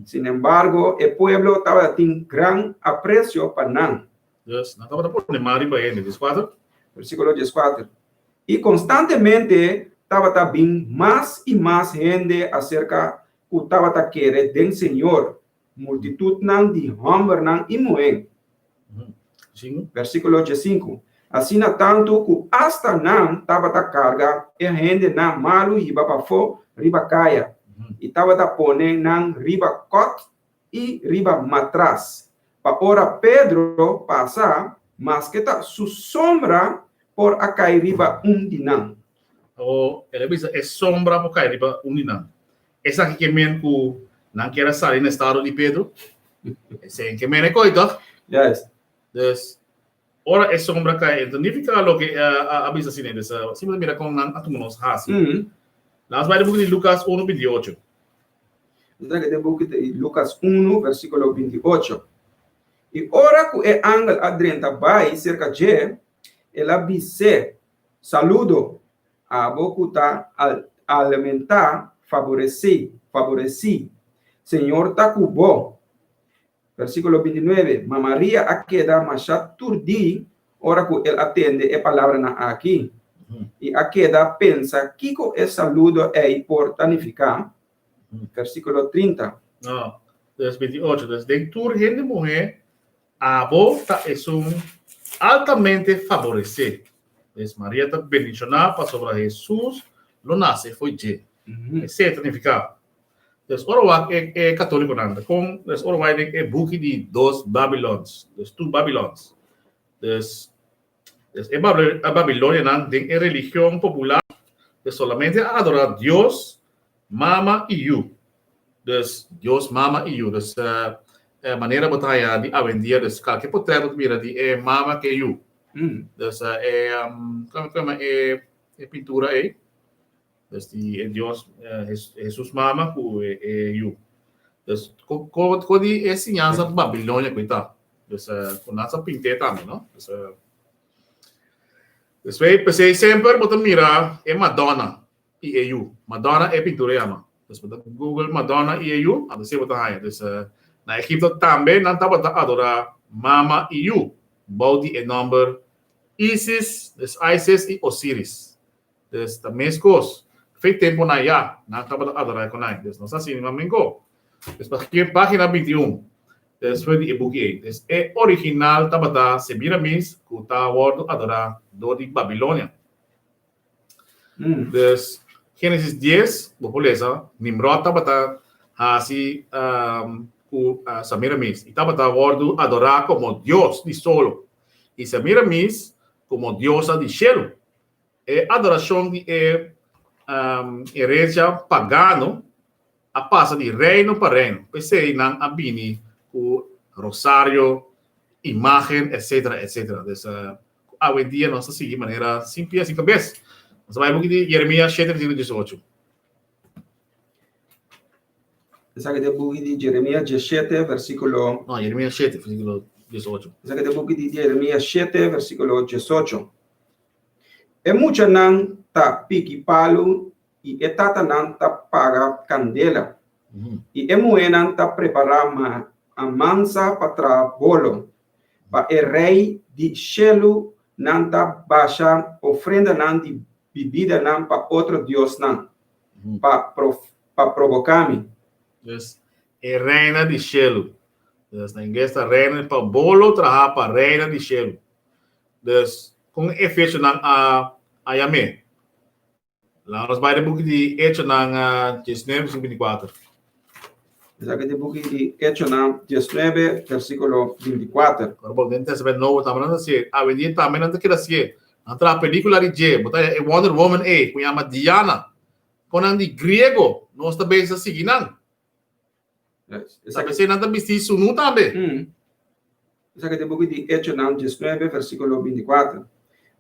Sinembargo, e pueblo tabatin gran apresio pa nan. Dus, nan tabata pone man riba hende. Dieskuater. Versíkulo dieskuater. I konstantemente tabata bin mas i mas hende aserka ku tabata kere den Señor, multitutnan di hòmbernan i muhé. Versíkulo diesinku, Asina tantu ku asta nan tabata karga e hendenan malu hiba pafó riba kaya, i tabata pone nan riba kòt i riba matras, pa ora Pedro pasa, maske ta su sombra por a kai riba un di nan. O el a bisa e sombra por kai riba un di nan. Esaki ke men ku nan kier a sali na estado di Pedro? Esei ke men e koi toch? Juist. Dus, ora e sombra kai, e ta nifiká loke a bisa asina. Dus, simplemente mira kon nan a tuma nos hasi. Laat nos bai den buki di Lukas 1, 28. Nos ta den buki di Lukas 1, versíkulo 28. I ora ku e angel a drenta bai serka dje, el a bis'é, Saludo, Abo ku ta alimentá, faboresí, faboresí. Señor ta ku bo. Versíkulo 29, Ma Maria a keda masha turdí ora ku el a tende e palabranan aki, i a keda pensa kiko e saludo ei por ta nifiká. Versíkulo 30. No, dus 28, dus den tur hende muhé, Abo ta esun altamente faboresé. Pues Maria ta bendishoná pasobra Hesus lo nase fo'i dje. Esei ta nifiká. Pues ora wak e e katólikonan ta kon, pues ora wak den e buki di Dos Babylons, dus Two Babylons, dus dus e babilonianan den e religion popular dus solamente a adorá Dios Mama i yu. Dus Dios mama i yu. Dus e manera bo ta haya di awendia dus kalke potrèt bo ta mira di e mama ku e yu. Dus e komo yama e e pintura ei? Dus di e Dios Hesus mama ku e yu. Dus ko ko di e siñansa Babilonia ku e ta. Dus ku nan sa pint'é tambe no. Dus despues p'esei semper bo ta mira e Madonna. I e yu. Madonna e pintura yama. Dus bo ta google Madonna i e yu, anto esei bo ta haña. Dus na Egipto tambe nan tabata adorá mama i yu bou di e nòmber Isis, dus Isis i Osiris. Dus ta meskos. Fe tempunan ya nan tabata adorá e konai. Dus nos ta hasi mi menko. Dus pa página 21 despues di e buki ei. Dus e original tabata Semiramis ku ta wòrdu adorá dor di Babilonia. Dus Génesis 10, bo por lesa, Nimrod tabata hasi ku Samiramis i tabata wòrdu adorá komo dios di solo i Samiramis komo diosa di shelu. E adorashon di e herensia pagano a pasa di reino pa reino. P'esei nan a bini ku rosario. imagen, etcétera, etcétera. Dus uh, awendia nos ta sigui manera sin pia, sin cabes. Nos ta bai buki di Jeremias 7, versículo 18. Esaki ta e buki di Jeremias 17, versíkulo. No, Jeremias 7, versíkulo 18. Esaki ta e buki di Jeremias 7, versíkulo 18. E muchanan ta piki palu i e tatanan ta paga kandela. I e muhénan ta prepará mansa pa traha bolo. Pa e rei di shelu nan ta basha ofrendanan di bibidanan pa otro diosnan, pa pa proboká mi. Dus, e reina di shelu. Dus, na ingles ta reina pa bolo traha pa reina di shelu. Dus, kon e fechonan a a yam'é? Laga nos bai den buki di Echonan 19, versíkulo 24. Esaki ta e buki di Echonan 19, versíkulo 24. Ora bo den Testament Nobo tambe nan ta hasié. Awendia tambe nan ta keda hasié. Nan traha pelíkula di dje. Bo ta haña e Wonder Woman ei ku yama Diana. Kon nan di griego nos ta bezig ta sigui nan. Ta p'esei nan ta bisti sunú tambe. Esaki ta e buki di Echonan 19, versíkulo 24.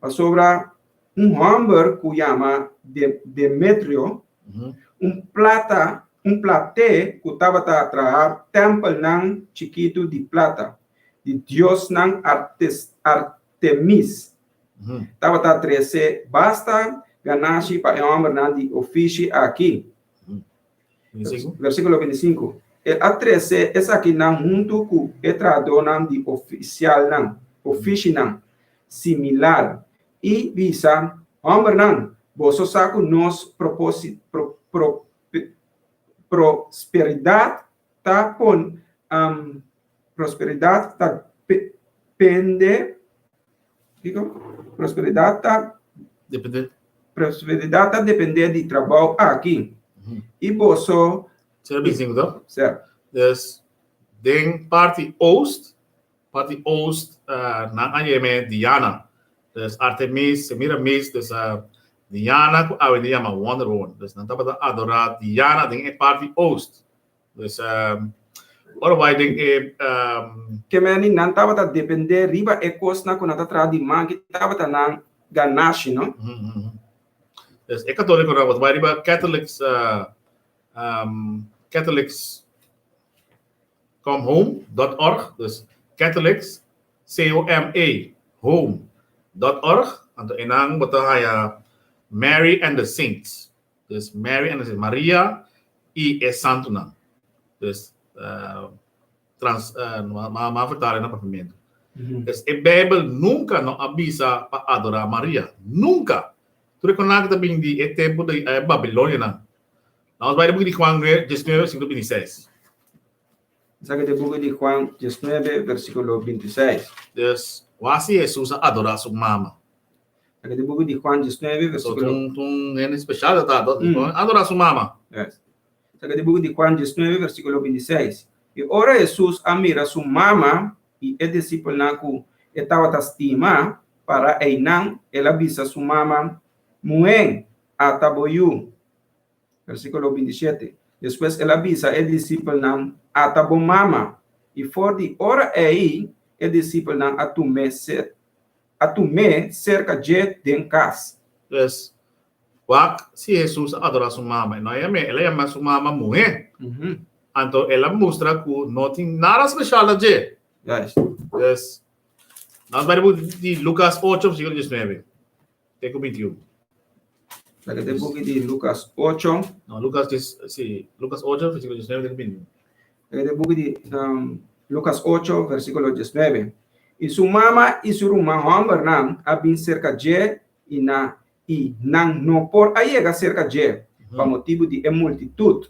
Pasobra un hòmber ku yama Demetrio, un plata, un platé ku tabata traha tèmpelnan chikitu di plata di diosnan Artemis, tabata trese basta ganashi pa e hòmbernan di ofishi aki. Versíkulo 25, El a trese esakinan huntu ku e trahadónan di ofisialnan, ofishinan similar, i bisa, Hòmbernan, boso sa ku nos prosperidat ta pon, prosperidat ta pende, kiko? Prosperidat ta Depende. Prosperidat ta depende di trabou aki. I boso. Sera 25 to? Sera. Dus den parti oost, parti oost nan a yeme Diana. Dus Artemis, Semiramis, dus Diana ku awendia yama Wonder Woman. Dus nan tabata adora Diana den e parti oost. Dus ora bai den e. Ke meni nan tabata dependé riba e kosnan ku nan ta traha di man ki tabata nan ganashi, no? Dus e katólikonan bo ta bai riba Catholics Catholics come home dot org, dus Catholics C O M E home dot org, anto einan bo ta haya Mary and the Saints. Dus Mary and the Saints, Maria i e santunan. Dus trans ma vertalen na papiamentu. Dus e Bijbel nunka no a bisa pa adorá Maria. Nunka! Tur e konan aki ta bin di e tempu di e Babilonianan. Nos bai den buki di Juan 19 versíkulo 26. Esaki ta e buki di Juan 19 versíkulo 26. Dus, wak si Hesus a adorá su mama. Esaki ta e buki di Juan 19 versíkulo. So, un hende spesial ta ta, adorá su mama. Yes. Esaki ta e buki di Juan 19 versíkulo 26. I ora Hesus a mira su mama i e disipelnan ku e tabata stima para einan, el a bisa su mama, Muhé, ata bo yu. Versíkulo 27. Despues el a bisa e disipelnan, Ata bo mama. I for di ora ei e disipelnan a tum'é a tum'é serka dje den kas. Pues, wak si Hesus a adorá su mama. E no a yam'é, el a yama su mama muhé. Anto el a mustra ku no tin nada speshal na dje. Juist. Pues, nos bai den buki di Lukas 8, versíkulo 19 te ku 21. Esaki ta e buki di Lukas 8. No, Lukas, sí, Lukas 8, versíkulo 19 te ku 21. Esaki ta e buki di Lukas 8, versíkulo 19. I su mama i su ruman hòmbernan a bin serka dje i na i nan no por a yega serka dje pa motibu di e multitut.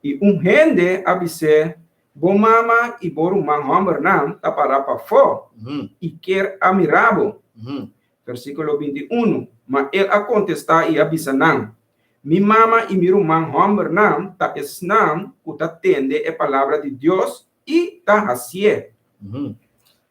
I un hende a bis'é, Bo mama i bo ruman hòmbernan ta pará pafó i kier a mira bo. Versíkulo 21, Ma el a kontestá i a bisa nan, Mi mama i mi ruman hòmbernan ta esnan ku ta tende e palabra di Dios i ta hasié.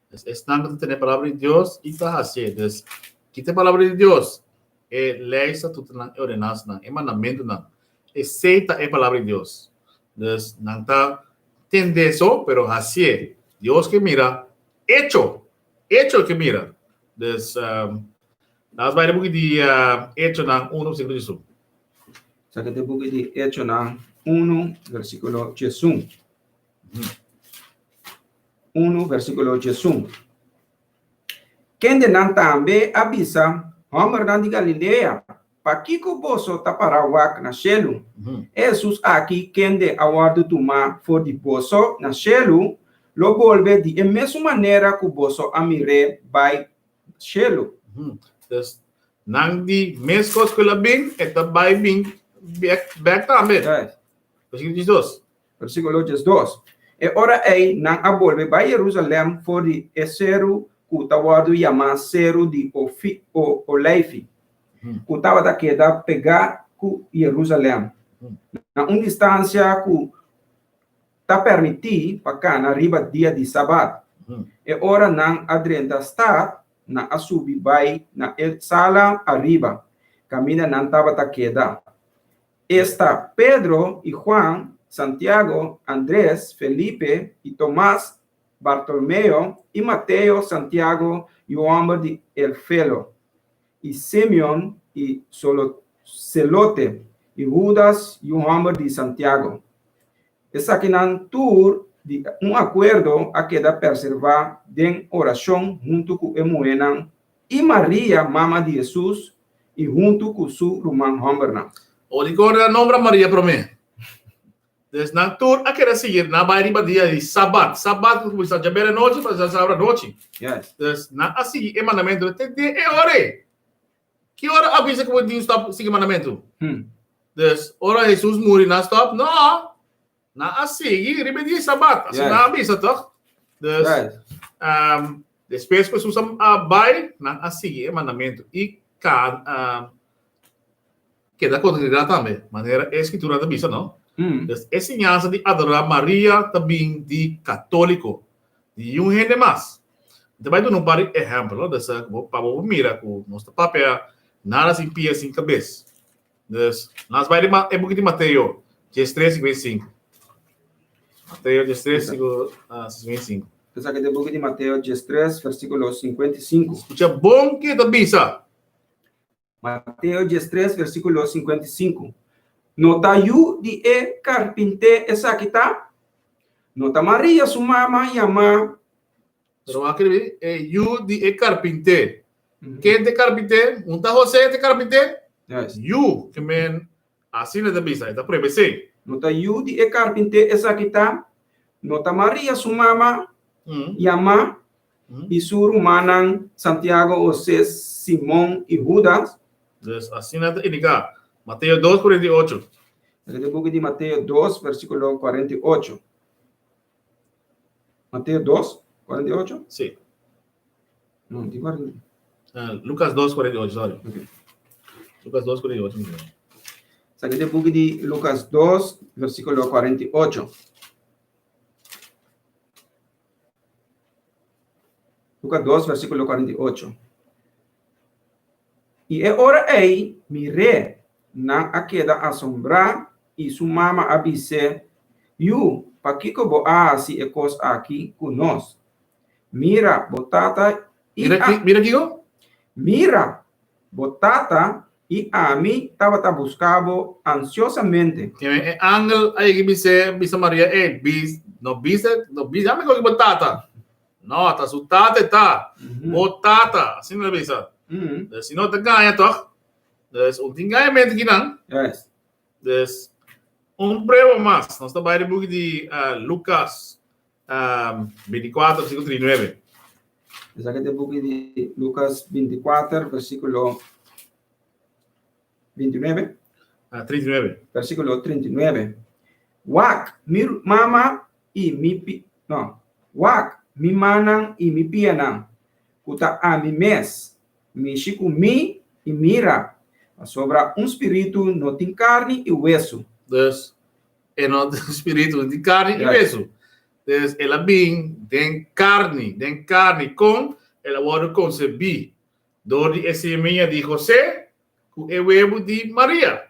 Dus esnan ku ta tende e palabra di Dios i ta hasié. Dus, ki ta e palabra di Dios? E lei, statutonan, e ordenansanan, e mandamentunan. Esei ta e palabra di Dios. Dus, nan ta tende so, pero hasié. Dios ke mira. Echo, echo ke mira. Dus, um, laat bij de boek di uh, Echonan 1, versíkulo 11. Esaki ta e buki di Echonan 1, versíkulo 11. 1, versíkulo 11. Kendenan tambe a bisa, Hòmbernan di Galilea, pakiko boso ta para wak na shelu? E Hesus aki, kende a wòrdu tumá for di boso na shelu, lo bolbe di e mesun manera ku boso a mir'é bai shelu. Dus, nan di meskos ku el a bin, e ta bai bin bèk bèk tambe. Versíkulo 12. Versíkulo 12. E ora ei nan a bolbe bai Jerusalèm for di e seru ku ta wòrdu yamá Seru di Oleifi, ku tabata keda pegá ku Jerusalèm, na un distansia ku ta permití pa kana riba dia di sabat. E ora nan a drenta stat, nan a subi bai na e sala ariba, kaminda nan tabata keda. Esta Pedro i Juan, Santiago, Andres, Felipe i Tomas, Bartolomeo i Mateo, Santiago yu hòmber di Elfelo, i Simeon i Selote, i Hudas yu hòmber di Santiago. Esakinan tur di un akuerdo a keda perservá den orashon huntu ku e muhénan i Maria, mama di Hesus, i huntu ku su ruman hòmbernan. O di kor nan nombra Maria promé. Dus nan tur a keda sigui nan bai riba dia di Sabat. Sabat ku kuminsá djaber anochi pa djasabra anochi. Yes. Dus nan a sigui e mandamentu te den e ora ei. Ki ora a bisa ku bo tin stòp sigui mandamentu? Hmm. Dus ora Hesus muri nan stòp? No! Nan a sigui riba e dia di Sabat. Asina Yes. nan a bisa tòg? Dus Right. um, despues ku Hesus a, a bai, nan a sigui e mandamentu i ka, um, keda kongregá tambe, manera e Skritura ta bisa, no? Mm. Dus e siñansa di adorá Maria ta bin di katóliko, di niun hende mas. Mi ta bai duna un par di ehèmpel, no? Dus, pa bo por mira ku nos ta papia nada sin pia sin kabes. Dus, nos bai riba e buki di Mateo, 13, 55. Mateo 13, 55. Esaki ta e buki di Mateo 13, versíkulo 55. Skucha bon ke ta bisa. Mateo 13, versíkulo 55. No ta yu di e karpinté esaki ta? No ta Maria su mama yamá? Pero wak escribí, e yu di e karpinté. Ken ta e karpinté? Un ta José ta e karpinté? Yes. Yu, ke men asina ta bisa, e ta prueba esei. No ta yu di e karpinté esaki ta? No ta Maria su mama yamá i su rumannan Santiago, José, Simon i Hudas? Dus asina ta indiká. Mateo 2, 48. Esaki ta e buki di Mateo 2, versíkulo 48. Mateo 2, 48? Sí. No, di 40. Uh, Lucas 2, 48, sorry. Okay. Lucas 2, 48. Esaki ta e buki di Lucas 2, versíkulo 48. Lucas 2, versíkulo 48. I e ora ei, mir'é, nan a keda asombrá, i su mama a bis'é, Yu, pakiko bo a hasi e kos aki ku nos? Mira, bo tata i Mira, a. mira kiko? Mira, bo tata i ami tabata buska bo ansiosamente. Keme e angel a yega i bis'é, bisa Maria, Ey, bis, no bisa, no bisa ami koki bo tata. No, ta su tata e ta. Bo tata, asina el a bisa. Dus si no ta gaña toch? Dus un tin gañamento kinan. Yes. Dus un prueba mas. Nos ta bai den buki di uh, Lucas um, 24, versículo 39. Esaki ta e buki di Lucas 24, versículo 29. Uh, 39. Versículo 39. Wak, mi mama i mi pi, no, wak, mi mannan i mi pianan, ku ta ami mes, mishi ku mi i mira, pasobra un spiritu no tin karni i wesu. Dus, e no tin spiritu, no tin karni i wesu. Dus, el a bin den karni, den karni, kon el a wòrdu konsebí? Dor di e semia di José ku e webu di Maria.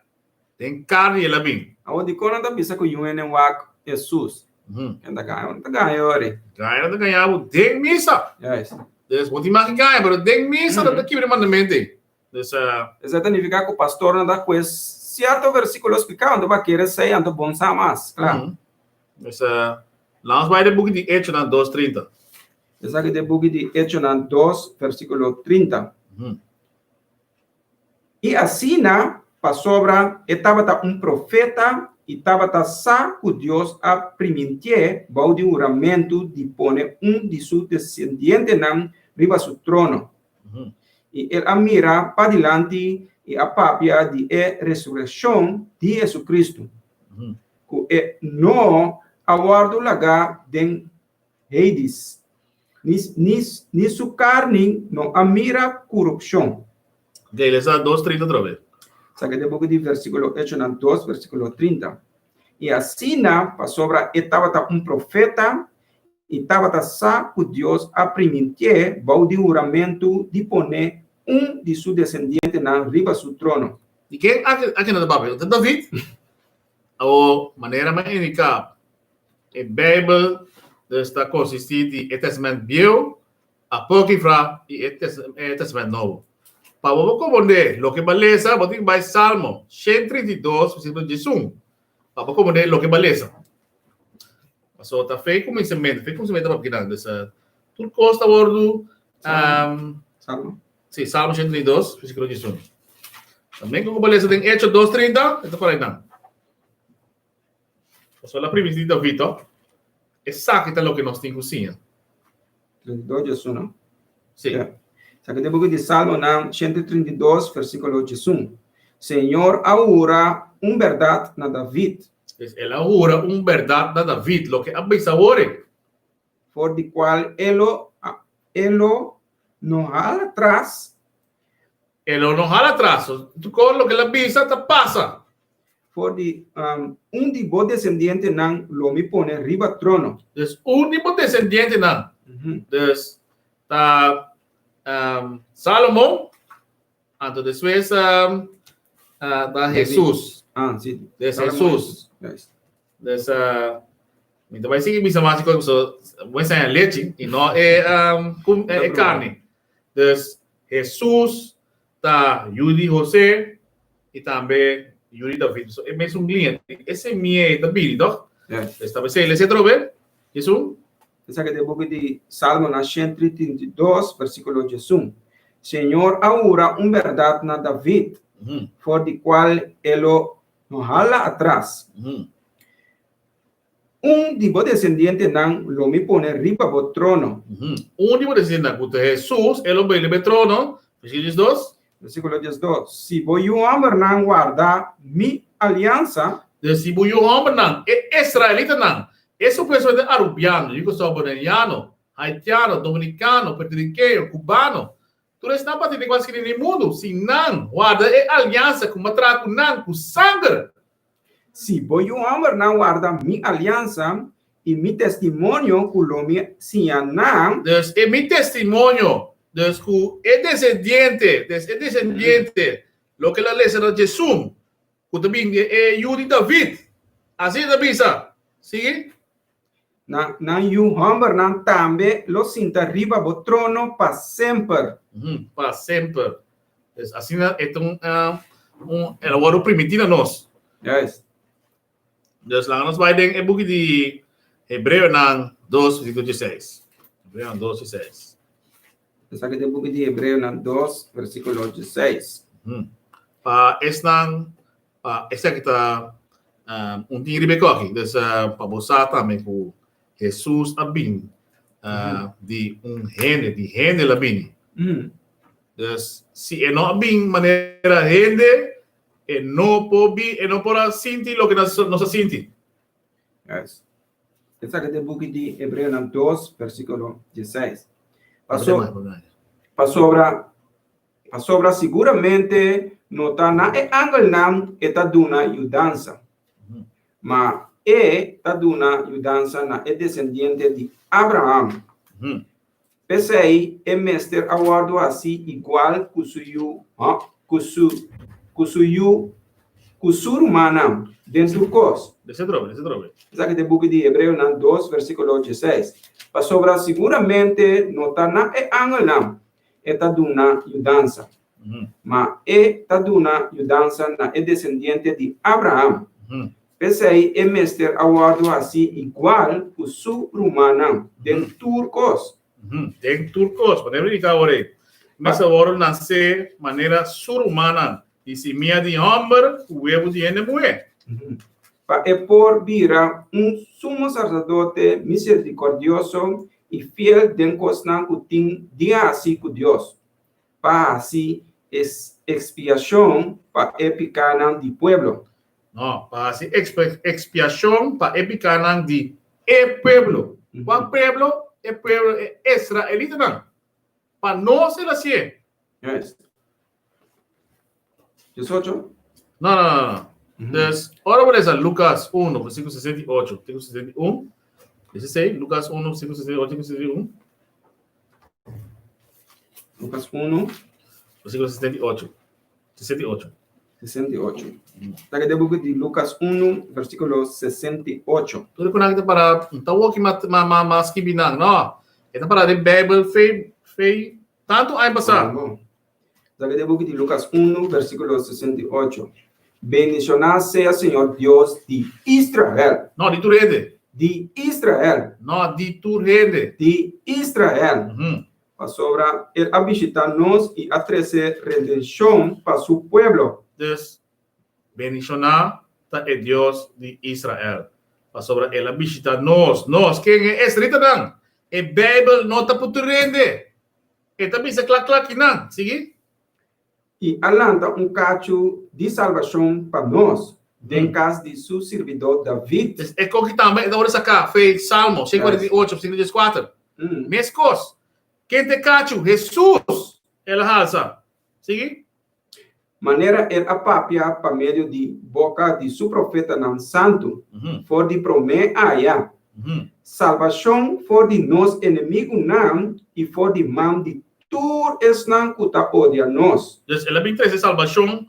Den karni el a bin. Awor dikon nan ta bisa ku yu hende wak Hesus? Ken ta gaña? No ta gaña ori. Gaña no ta gaña bo den misa. Juist. Dus bo tin mag gaña, pero den misa no ta kibra e mandamento ei. Dus, Esei ta nifiká ku pastornan ta kue sierto versíkulo spliká, anto bo a kere esei, anto bon sa mas. Kla. Dus, laat ons bai den buki di Echonan dos trinta. Esaki ta e buki di Echonan dos, versíkulo trinta. I asina, pasobra e tabata un profeta i tabata sa ku Dios a primintié bou di huramentu di pone un di su desendientenan riba su trono. I el a mira padilanti i a papia di e resurekshon di Hesukristu, ku e no a wòrdu lagá den Hades, ni, ni, ni su karni no a mira kurupshon. Ok, lesa dos trinta otra vez. Saka den buki di versíkulo Echonan dos, versíkulo trinta. I asina, pasobra e tabata un profeta i tabata sa ku Dios a primintié bou di huramentu di pone un di su desendientenan riba su trono. Di ken aki, aki nan ta papia? Ta David? Awor, manera mi a indiká, e Beibel dus ta konsistí di e Tèstamènt Bieu, Apókrifra i e Tèstamènt Nobo. Pa bo por komprondé loke bo a lesa, bo tin ku bai Salmo 132, versíkulo 11, pa bo komprondé loke bo a lesa. Pasobra ta fe kuminsamentu, fe kuminsamentu ta papia kinan. Dus, tur kos ta wòrdu Salmo? Sí, Salmo 132, versíkulo 11. Tambe ku bo lesa den Echo 2:30, e ta por einan. Pasobra la primiti di David, to, esaki ta loke nos tin ku siña. 32, 11. Sí. Ja. Esaki ta e buki di Salmonan 132, versíkulo 11. Señor a hura un bèrdat na David. Dus el a hura un bèrdat na David, loke a bisa awor. For di kual e lo, e lo no hala tras. E lo no hala tras. Tur kos loke el a bisa ta pasa. For di un di bo desendientenan lo mi pone riba trono. Dus un di bo desendientenan. Dus ta Salomon, anto despues ta Hesus. Ah, si. Dus Hesus. Dus mi ta bai sigui bisa mas kos pasobra bo enseña lechi i no e e karni. Dus Hesus ta yu di José i tambe yu di David. So e mesun liña. E semia ei ta bini tòg? Yes. Dus ta p'esei lesa atrobe, Hesus. Esaki ta e buki di Salmonan 132, versíkulo 11. Señor a hura un bèrdat na David, for di kual e lo No hala atras. Un di bo desendientenan lo mi pone riba bo trono. Un di bo desendientenan, ku ta Hesus, e lo bai riba e trono. Versíkulo diesdos. Versíkulo diesdos, Si bo yu hòmbernan warda mi aliansa. Dus si bo yu hòmbernan, e israelitanan, e supuestamente arubiano, yugoslavo-boneriano, haitiano, dominikano, puertorikeño, kubano, Tur esnan pa tene ku a skirbi den mundu, si nan warda e aliansa ku mi a traha ku nan ku sanger. Si bo yu hòmbernan warda mi aliansa i mi testimonio ku lo mi siña nan. Dus e mi testimonio, dus ku e desendiente, dus e desendiente, loke el a lesa na Jesum, ku ta bin di e yu di David. Asina ta bisa. Sigui. Nan, nan yu hòmbernan tambe lo sinta riba bo trono pa semper. Pa semper. Dus asina e ta un, un, el a wòrdu primití na nos. Juist. Dus laga nos bai den e buki di Hebreonan dos, versíkulo dieseis. Hebreonan dos, dieseis. Esaki ta e buki di Hebreonan dos, versíkulo dieseis. Pa esnan Pa esaki ta un tin riba e koki. Dus pa bo sa tambe ku Hesus a bin di un hende, di hende el a bini. Dus si e no a bin manera hende, e no por bi, e no por a sinti loke nos a sinti. Juist. Esaki ta e buki di Hebreonan dos, versíkulo dieseis. Paso, pasobra Pasobra siguramente no ta na e angelnan e ta duna yudansa, ma e ta duna yudansa na e desendiente di Abraham. P'esei e mester a wòrdu hasí igual ku su yu, ku su, ku su yu, ku su rumannan den tur kos. Lesa trobe, lesa trobe. Esaki ta e buki di Hebreonan 2, versíkulo 16. Pasobra siguramente no ta na e angelnan e ta duna yudansa, ma e ta duna yudansa na e desendiente di Abraham. P'esei e mester a wòrdu hasí igual ku su rumannan den tur kos. Den tur kos. Manera mi di awor ei, mester wòrdu nasé manera su rumannan, di simia di hòmber ku webu di hende muhé. Pa e por bira un sumo saserdote miserikòrdioso i fiel den kosnan ku tin di hasi ku Dios, pa hasi ekspiashon pa e pikánan di pueblo. No, pa hasi ekspiashon pa e pikánan di e pueblo. Kua pueblo? E pueblo e israelitanan. Pa nos el hasié. Juist. 18? No, no, no, no. Dus, ora bo lesa Lucas 1, versículo 68, versículo 61. 16, Lucas 1, versículo 68, versículo 61. Lucas 1, versículo 68. 68. 68. Ta ke buki di Lucas 1, versículo 68. Tur ku nan ta para, ta woki ma ma ma ma skibi nan, no. E ta para den Bijbel fe fe tantu aña pasá. Bon. Ta ke buki di Lucas 1, versículo 68. Bendishoná sea Señor Dios di Israel. No, di tur hende. Di Israel. No, di tur hende. Di Israel. Pasobra el a bishitá nos i a trese redenshon pa su pueblo. Dus, bendishoná ta e Dios di Israel, pasobra el a bishitá nos. Nos, ken e israelitanan? E Beibel no ta putu rende. E ta bisa kla kla kinan. Sigui. I a lanta un kachu di salbashon pa nos den kas di su sirbidó David. Dus e koki tambe e ta wòrdu saká fe Salmo 148, 114. Meskos, ken ta e kachu? Hesus! El a halsa. Sigui. Manera el a papia pa medio di boka di su profetanan santu for di promé aya, salbashon for di nos enemigunan i for di man di Tur esnan ku ta odia nos. Dus el a bin trese salbashon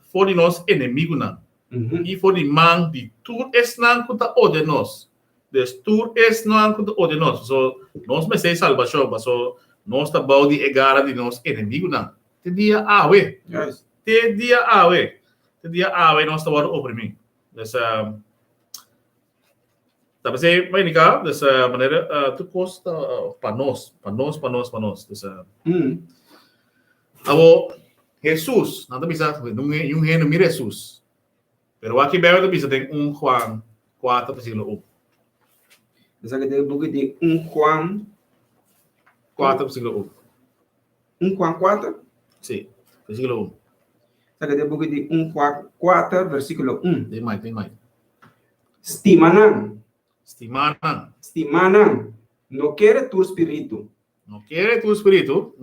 for di nos enemigunan i for di man di tur esnan ku ta odia nos. Dus tur esnan ku ta odia nos. So nos mester e salbashon paso nos ta bou di e gara di nos enemigunan te dia awe. Te dia awe. Te dia awe nos ta wòrdu oprimí. Dus Ta p'esei pa indiká, dus manera tur kos ta pa nos, pa nos, pa nos, pa nos. Dus awor Hesus, nan ta bisa niun hende no mira Hesus. Pero wak ki Beibel ta bisa den 1 Juan 4 versíkulo 1. Esaki ta e buki di 1 Juan 4 versíkulo 1. 1 Juan 4? Sí, versíkulo 1. Esaki ta e buki di 1 Juan 4 versíkulo 1. Den mai, den mai. Stima nan. Stima nan. Stima nan. No kere tur spiritu. No kere tur spiritu.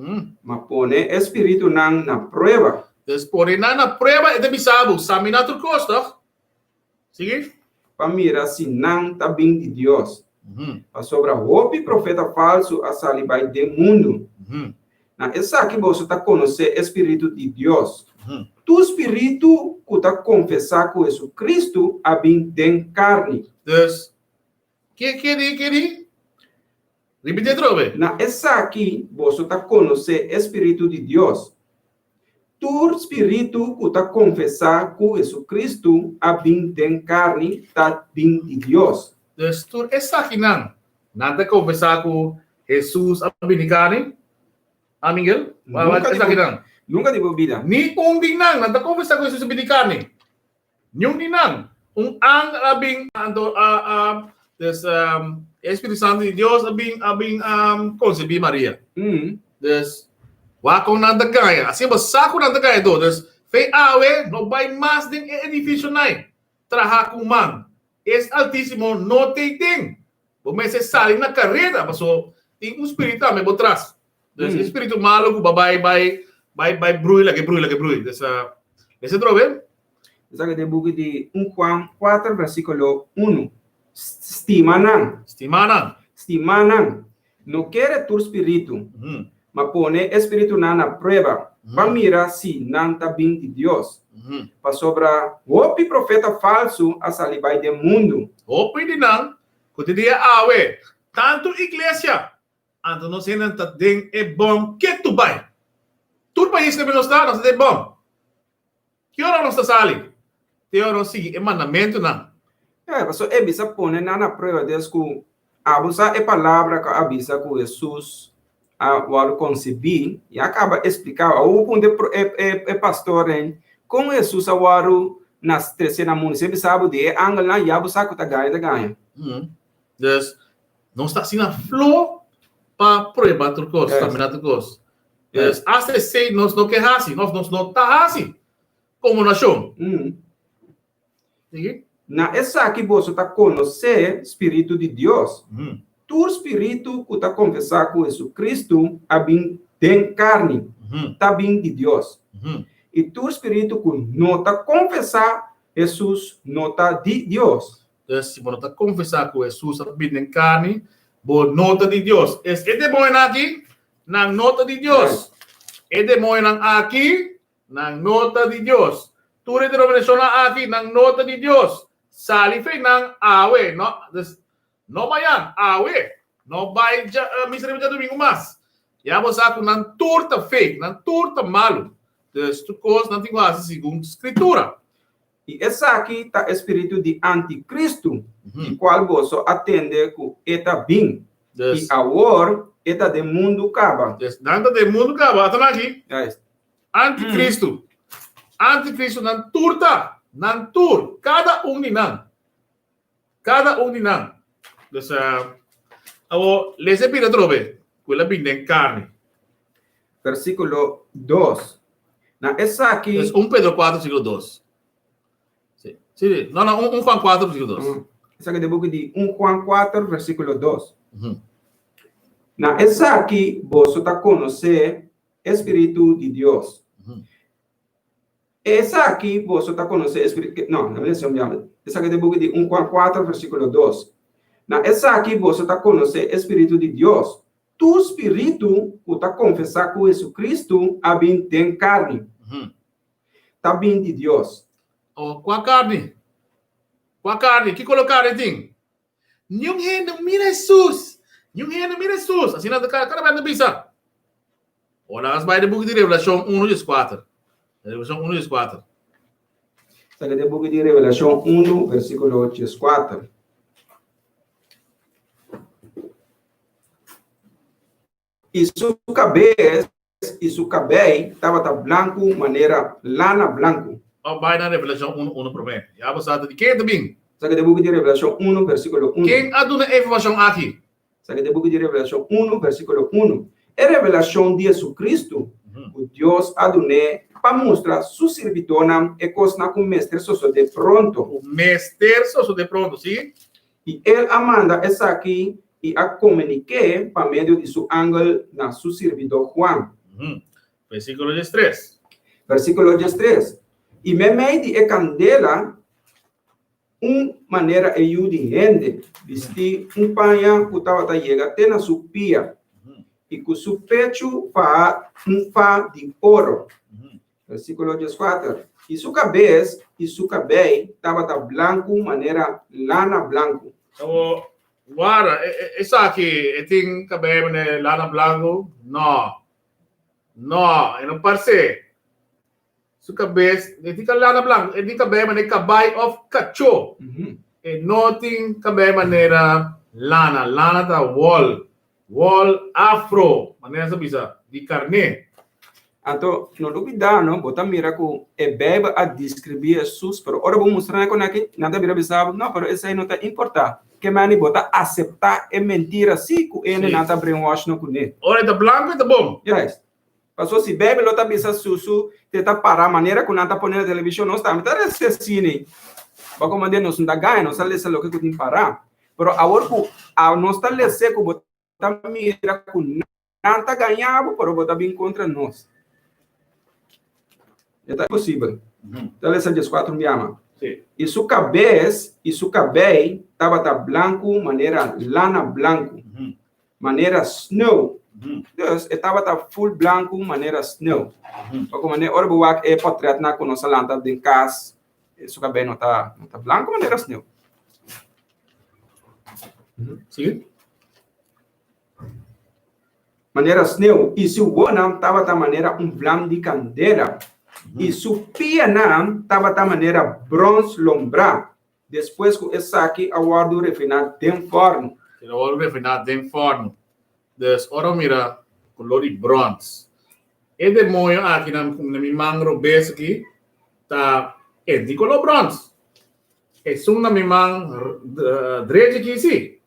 Ma pone e spiritunan na prueba. Dus pone nan na prueba e ta bisa bo, samina tur kos, tòg? Sigui. Pa mira si nan ta bin di Dios. Pasobra hopi profeta falsu a sali bai den mundu. Na esaki boso ta konosé e spiritu di Dios. Tur spiritu ku ta konfesá ku Hesukristu a bin den karni. Dus, ke ke di, ke di? Ripití atrobe. Na esaki boso ta konosé e spiritu di Dios. Tur spiritu ku ta konfesá ku Hesukristu a bin den karni ta bin di Dios. Dus tur esakinan, nan ta konfesá ku Hesus a bini karni? A Miguel? Nunka di bo, nunka di bo bida. Ni un di nan, nan ta konfesá ku Hesus a bini karni. Niun di nan. Un angel a bin anto a a dus e Spiritu Santu di Dios a bin a bin konsebí Maria. Dus wak kon nan ta gaña. Asina bo sa ku nan ta gaña tur. Dus fe awe no bai mas den e edifisio nai traha ku man. Es Altísimo no t'ei den. Bo mester sali na kareda paso tin un spiritu tambe bo tras. Dus e spiritu malo ku ba bai bai bai bai brui lake brui lake brui. Dus mester trobe. Esaki ta e buki di 1 Juan 4 versikulo 1. Stima nan. Stima nan. Stima nan. No kere tur spiritu. Ma pone e spiritunan na prueba, pa mira si nan ta bin di Dios. Pasobra hopi profeta falsu a sali bai den mundu. Hopi di nan ku te dia awe, tantu iglesia, anto nos hendenan ta den e bon ketu bai. Tur pais kaminda nos ta, nos ta den bon. Ki ora nos ta sali? Te ora nos sigui e mandamentunan. E, pasobra e bisa pone nan na prueba des ku abo sa e palabra ku a bisa ku Hesus a wòrdu konsebí, i a kaba espliká. Awor bo puntra e e e pastornan kon Hesus a wòrdu nas trese na mundu. Si e bisa bo di e angelnan, ya bo sa ku ta gaña ta gaña. Dus, nos ta asina flo pa prueba tur kos, saminá tur kos. Dus, asta esei nos no ke hasi, òf nos no ta hasi komo nashon. Sigui. Na esaki boso ta konosé spiritu di Dios. Tur spiritu ku ta konfesá ku Hesukristu a bin den karni, ta bin di Dios. I tur spiritu ku no ta konfesá Hesus no ta di Dios. Dus, si bo no ta konfesá ku Hesus a bin den karni, bo no ta di Dios. Es e demoñonan aki, nan no ta di Dios. E demoñonan aki, Nan no ta di Dios. Tur e denominacionnan aki, nan no ta di Dios. Sali fei nan awe, no, dus, no mañan, awe. No bai dja, misa riba djadumingu mas. Ya bo sa ku nan tur ta fake, nan tur ta malu. Dus tur kos nan tin ku hasi segun Skritura. I esaki ta e spiritu di antikristu, di kual boso a tende ku e ta bin, i awor e ta den mundu kaba. Dus, nan ta den mundu kaba. Ata nan aki. Antikristu. Antikristu nan tur ta. Nan tur. Kada un di nan. Kada un di nan. Dus, awor, lesa e bira atrobe, ku el a bin den karni. Versíkulo dos. Na esaki. Dus 1 Pedro 4, versíkulo 2. Sí, sí. No, no, 1 Juan 4, versíkulo 2. Esaki ta e buki di 1 Juan 4, versíkulo 2. Na esaki boso ta konosé e spiritu di Dios. Esaki boso ta konosé e spiritu, no, no lesa un biaha. Esaki ta e buki di 1 Juan 4, versíkulo 2. Na esaki boso ta konosé e spiritu di Dios. Tur spiritu ku ta konfesá ku Hesukristu a bin den karni, ta bin di Dios. O, kua karni? Kua karni? Ki kolo karni tin? Niun hende no mira Hesus. Niun hende no mira Hesus. Asina ta kada bes ta bisa. Ora nos bai den buki di Revelashon 1 dieskuater. Revelashon 1 dieskuater. Esaki ta e buki di Revelashon 1 versíkulo dieskuater. I su kabes i su kabei tabata blanku manera lana blanku. Òf bai na Revelashon unu unu promé. Ya bo sa ta di ken ta bin. Esaki ta e buki di Revelashon unu, versíkulo unu. Ken a duna e informashon aki? Esaki ta e buki di Revelashon unu, versíkulo unu. E revelashon di Hesukristu ku Dios a dun'é pa mustra su sirbidónan e kosnan ku mester sosodé pronto. Ku mester sosodé pronto, sí. I el a manda esaki i a komunik'é pa medio di su angel na su sirbidó Juan. Versíkulo diestres. Versíkulo diestres, I meimei di e kandela un manera e yu di hende, bistí un paña ku tabata yega te na su pia, i ku su pechu faha un fa di oro. Versíkulo dieskuater, I su kabes i su kabei tabata blanku manera lana blanku. Awor, wara, esaki e tin kabei manera lana blanku? No. No, e no parse. Su kabes, e tin lana blanku, e tin kabei manera kabai òf kachó. E no tin kabei manera lana. Lana ta wòl. Wòl afro, manera sa bisa, di karné. Anto, no lubidá no, bo ta mira ku e Beibel a deskribí Hesus, pero ora bo mustra nan kon aki, nan ta bira bisa bo, no, pero esei no ta importá. Ke mani bo ta aseptá e mentira sí ku ene nan ta brainwash no kuné. Ora e ta blanku e ta bon. Juist. Pasobra si Beibel lo ta bisa susu te ta pará manera ku nan ta pone na televishon, nos tambe ta resesini. Bo komand'é nos no ta gaña, nos ta lesa loke ku tin pará. Pero awor ku a nos ta les'é ku bo ta mira ku nan ta gaña bo, pero bo ta bin kontra nos. E ta imposibel. Ta lesa dieskuatro un biaha. I su kabes i su kabei tabata blanku manera lana blanku, manera sneu. Dus e tabata full blanku manera sneeuw. Paku manera ora bo wak e portretnan ku nos a lanta den kas, su kabei no ta no ta blanku manera sneeuw. Sigui. Manera sneeuw, i su wonan tabata manera un vlam di kandela, i su pianan tabata manera brons lombrá, despues ku esaki a wòrdu refiná den fòrnu. El a wòrdu refiná den fòrnu. Dus ora bo mira koló di brons, e demoño aki na mi man robes aki ta e di koló brons. Esun na mi man drechi aki si.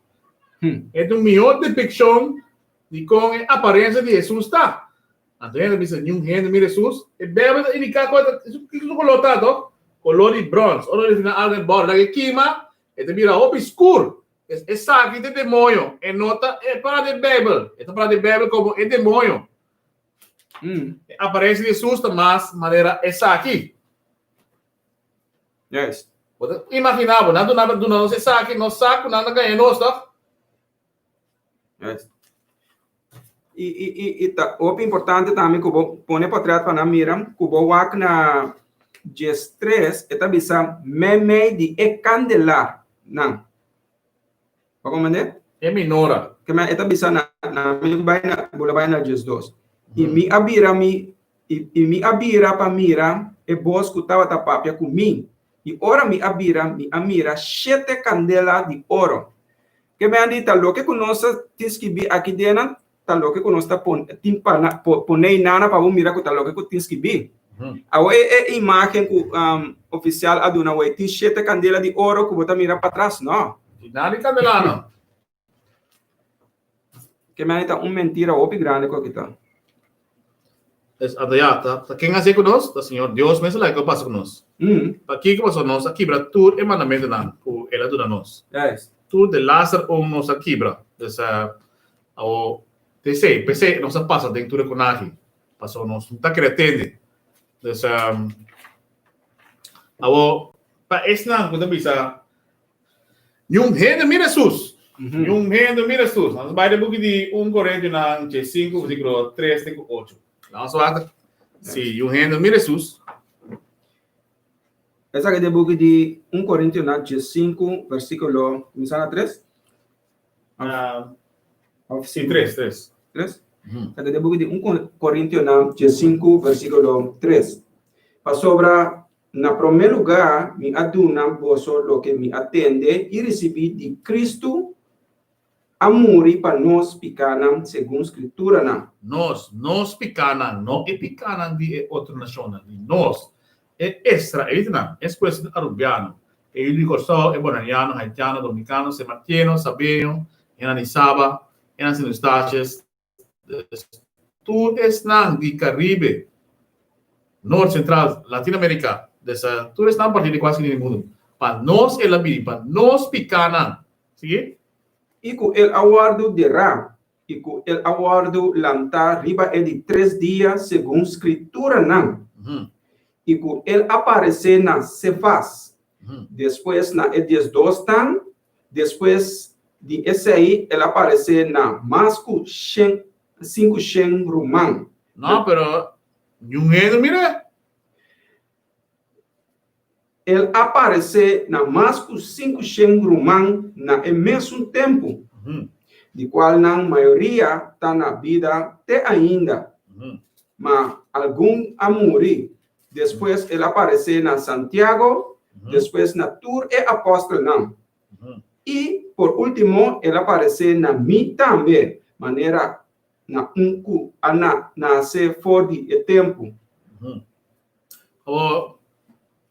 E ta un mihó depikshon di kon e aparensia di Hesus ta. Anto hende a bisa, Niun hende mira Hesus. E Beibel ta indiká ku kiko su koló ta, tok? Koló di brons. Ora bo refina algu den bòrda, laga e kima, e ta bira hopi skur. Esaki ta e demoño. E no ta e pará den Beibel. E ta pará den Beibel komo e demoño. E aparensia di Hesus ta mas manera esaki. Juist. Bo ta imaginá bo, nan duna duna nos esaki, nos sa ku nan ta gaña nos, tòg? Juist. I, i, i, i ta hopi importante tambe ku bo pone portret pa nan mira, ku bo wak na djes tres, e ta bisa meimei di e kandelanan. Bo komprendé? E minora. Ke men e ta bisa na, na mi bai na, bo lo bai na 12. I mi a bira mi I, i mi a bira pa mira e bos ku tabata papia ku mi, i ora mi a bira, mi a mira shete kandela di oro. Ke men di ta loke ku nos ta tin skibí aki denan, ta loke ku nos ta pon, tin pa na, po, pone nana pa bo mira ku ta loke ku tin skibí. Awor e, e imágen ku um, ofisial a duna awor, tin shete kandela di oro ku bo ta mira patras? No. Tin nada di kandela no. Ke meni ta un mentira hopi grandi ku aki ta. Es anto ya, ta, ta ken hasié ku nos? Ta Señor Dios mes a laga ku a pasa ku nos. Mm. Pakiko? Pasobra nos a kibra tur e mandamentunan ku El a duna nos. Juist. Tur de laster un nos a kibra. Dus, awor, ta esei, p'esei nos a pasa den tur e konaki, pasobra nos no ta kere tende. Dus, awor, pa esnan ku ta bisa, Niun hende mira Hesus. Niun hende mira Hesus. Nos bai den buki di 1 Korintionan dje 5 versíkulo 3 te ku 8. Nos wak si niun hende mira Hesus. Esaki den buki di 1 Korintionan dje 5 versíkulo kuminsá na 3? Of si 3, 3. 3? Esaki den buki di 1 Korintionan dje 5 versíkulo 3. Pasobra Na promé lugá mi a duna boso loke mi a tende i risibí di Kristu, a muri pa nos pikánan segun Skrituranan. Nos, nos pikánan, no e pikánan di e otro nashonnan, di nos, e israelitanan, e eskuersito arubiano, e yu di Kòrsou, e boneriano, haitiano, dominikano, semartieno, sabeño, hennan di Saba, hennan Sint Eustatius, Tur esnan di Caribe, Noord, Central, Latinoamerica, des tur esnan parti di cuasi di mundo. Pa nos el a bini, pa nos picanan. Sigui. I ku el a wòrdu derá, i ku el a wòrdu lantá riba e di tres dia segun Skrituranan, i ku el a paresé na Sefas, despues na e diesdosnan, Despues di esei el a paresé na mas ku shen sinku shen ruman. No, pero niun hende mir'é. El a paresé na mas ku 500 ruman na e mesun tempu, di kualnan mayoria ta na bida te ainda, ma algun a muri. Despues el a paresé na Santiago, despues na tur e apòstelnan. I, por último, el a paresé na mi tambe, manera na un ku a nase for di e tempu. Awor,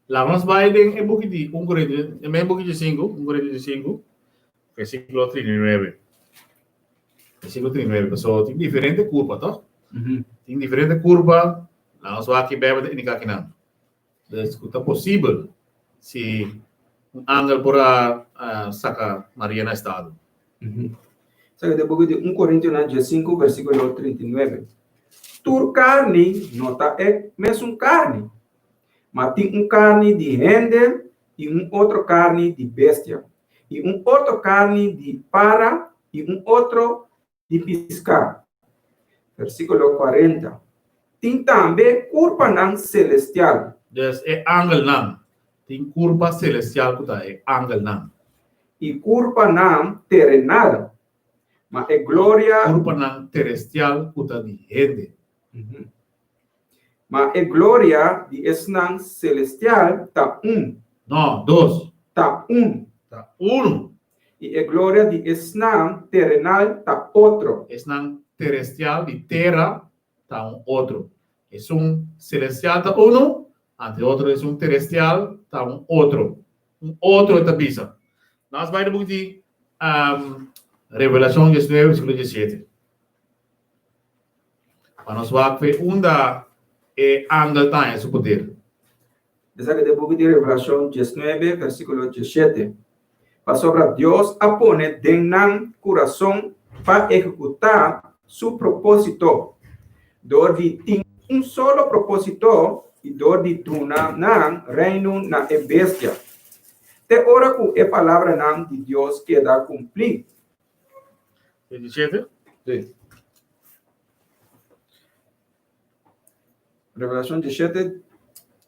laga nos bai den e buki di 1 Korintio, e mes buki di 5, 1 Korintio di 5, versíkulo 39. Versíkulo 39, pasobra tin diferente kurpa, tòg? Tin diferente kurpa, Laga nos wak ki Bijbel ta indiká kinan. Dus ku ta posibel si un angel por a saka Maria na estado. Esaki ta e buki di 1 Korintionan 15 versíkulo 39. Tur karni no ta e mesun karni, ma tin un karni di hende i un otro karni di bestia, i un otro karni di para i un otro di piská. Versíkulo 40. Tin tambe kurpanan selestial. Dus e angelnan. Tin kurpa selestial ku ta e angelnan. I kurpanan terenal. Ma e gloria. Kurpanan terestial ku ta di hende. Ma e gloria di esnan selestial ta un. No, dos. Ta un. Ta unu. I e gloria di esnan terenal ta otro. Esnan terestial di tera ta un otro. Esun selestial ta unu, anto e otro esun terestial ta un otro. Un otro e ta bisa. Nos bai na buki di Revelashon 19 versíkulo 17. Pa nos wak fe unda e angel ta haña su poder. Esaki ta e buki di Revelashon 19 versíkulo 17. Pasobra Dios a pone den nan kurason pa ehekutá su propósito, dor di tin un solo propósito i dor di duna nan reino na e bestia, te ora ku e palabranan di Dios keda kumplí. 17? Sí. Revelación 17,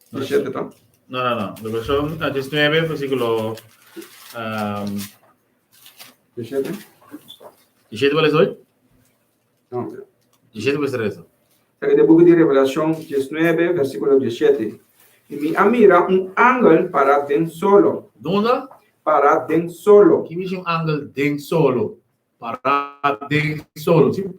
17 ta? No, no, no. Revelación 19, versículo um, 17. 17 cuál es hoy? No. 17 pues 13. Esaki ta e buki di Revelashon 19, versíkulo 17. I mi a mira un angel pará den solo. Dunda? Pará den solo. Ki mishi un angel den solo? Pará den solo. Sin,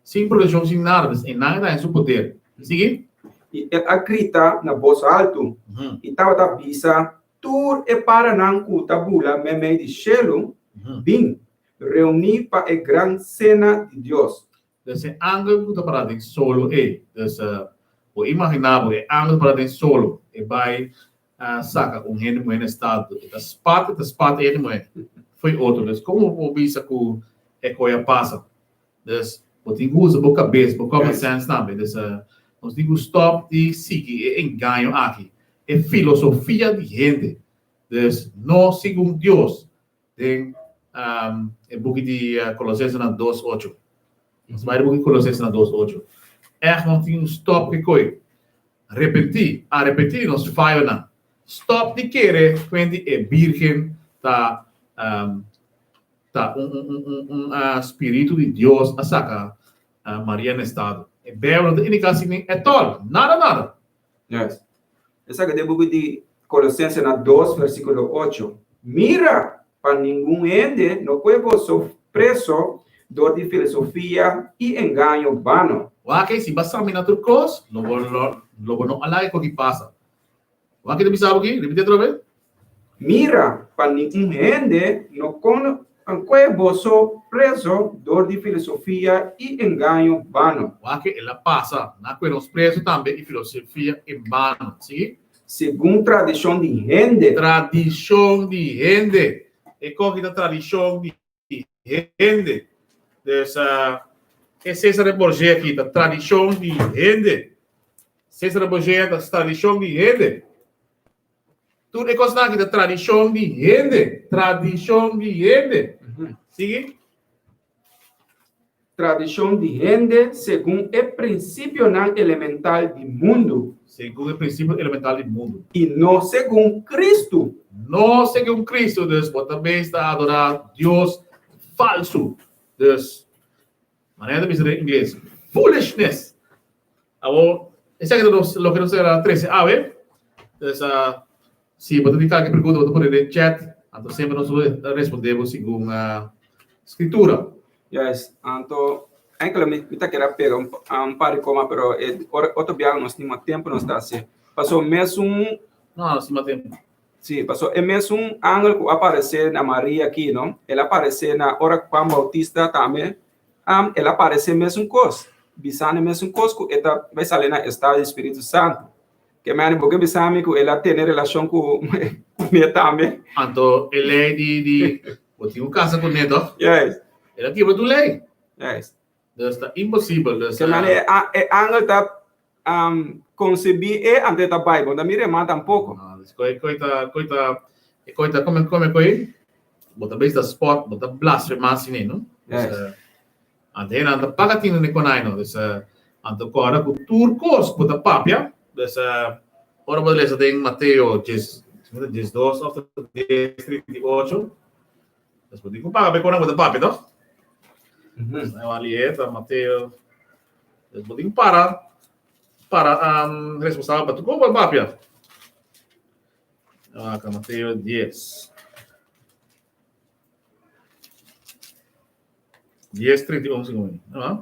sin protekshon, sin nada. Dus e nan ta en su poder. Sigui. I el a grita na bos haltu i tabata bisa tur e paranan ku ta bula meimei di shelu, Bin, reuní pa e gran sena di Dios. Dus e angel ku ta pará den solo ei. Dus bo imaginá bo e angel pará den solo, e bai saka un hende muhé na estado, e ta spat, e ta spat e hende muhé fo'i otro. Dus komo bo bisa ku e koi a pasa? Dus bo tin ku usa bo kabes, bo common sense tambe. Dus nos tin ku stòp di sigui e engaño aki, e filosofia di hende. Dus no segun Dios. Den e buki di Kolosensenan dos ocho. Nos bai e buki Kolosensenan dos ocho. Ègt nos tin un stòp ke koi. Repentí, arepentí di nos fayonan. Stòp di kere kuenti e Bírgen ta ta un un un un spiritu di Dios a saka Maria na estado. E Bijbel no ta indiká asina ètòl. Nada nada. Yes. Esaki ta e buki di Kolosensenan dos versíkulo ocho, Mira pa ningun hende no kue boso preso dor di filosofia i engaño bano. Wak ei, si bo a samina tur kos, lo bo lo bo no a laga koki pasa. Wak ke ta bisa bo aki? Ripiti atrobe. Mira pa ningun hende no kue boso preso dor di filosofia i engaño bano. Wak el a pasa na kue nos preso tambe i filosofia en bano. Sigui. Segun tradishon di hende. Tradishon di hende. E koki ta tradishon di hende. Dus e Cesare Borgia aki ta tradishon di hende. Cesare Borgia ta tradishon di hende. Tur e kosnan aki ta tradishon di hende. Tradishon di hende. Sigui. Tradishon di hende segun e prinsipionan elemental di mundu. Segun e prinsipio elemental di mundu. I no segun Kristu. No segun Kristu, dus bo ta bes ta adorá Dios falsu. Dus, manera ta bisa den ingles, foolishness. Awor, esaki ta nos, loke nos a trese awe. Dus, si bo ta tin kalke pregunta, bo ta pone den chat, anto semper nos lo responde bo segun Scritura. Yes, anto enkele mi mi ta kere a pega un un par di koma pero e ora otro biaha nos tin mas tempo nos ta hasi. Paso mesun No, nos tin mas tempo. Si, paso e mesun angel ku a aparesé na Maria aki, no, el a aparesé na ora Juan Bautista tambe, el a aparesé mesun kos, bisando e mesun kos ku e ta bai sali na estado di Spiritu Santu. Ke meni bo ke bisa mi ku el a tene relashon ku mi tambe? Anto e lei di di bo tin ku kasa kuné tòg? Yes. El a kibra tur lei. Yes. Dus ta imposibel. Dus Ke meni e angel ta konsebí e anto e ta bai. Bo no ta mira e man tampoko. No, dus koi koi ta koi ta e koi ta kome kome koi bo ta bisa spòt, bo ta blasfemá asina, no? Yes. Anto hendenan ta paga tinu den konai no. Dus anto kòrda ku tur kos ku bo ta papia, dus ora bo ta lesa den Mateo djes, 12 òf 10, 38, dus bo tin ku paga pa e konan ku bo ta papia tòg? Dus nan a li'é ta Mateo, dus bo tin ku para, para responsabel pa tur kos ku bo ta papia. Wak Mateo 10. 10, 31 seconden. Ah.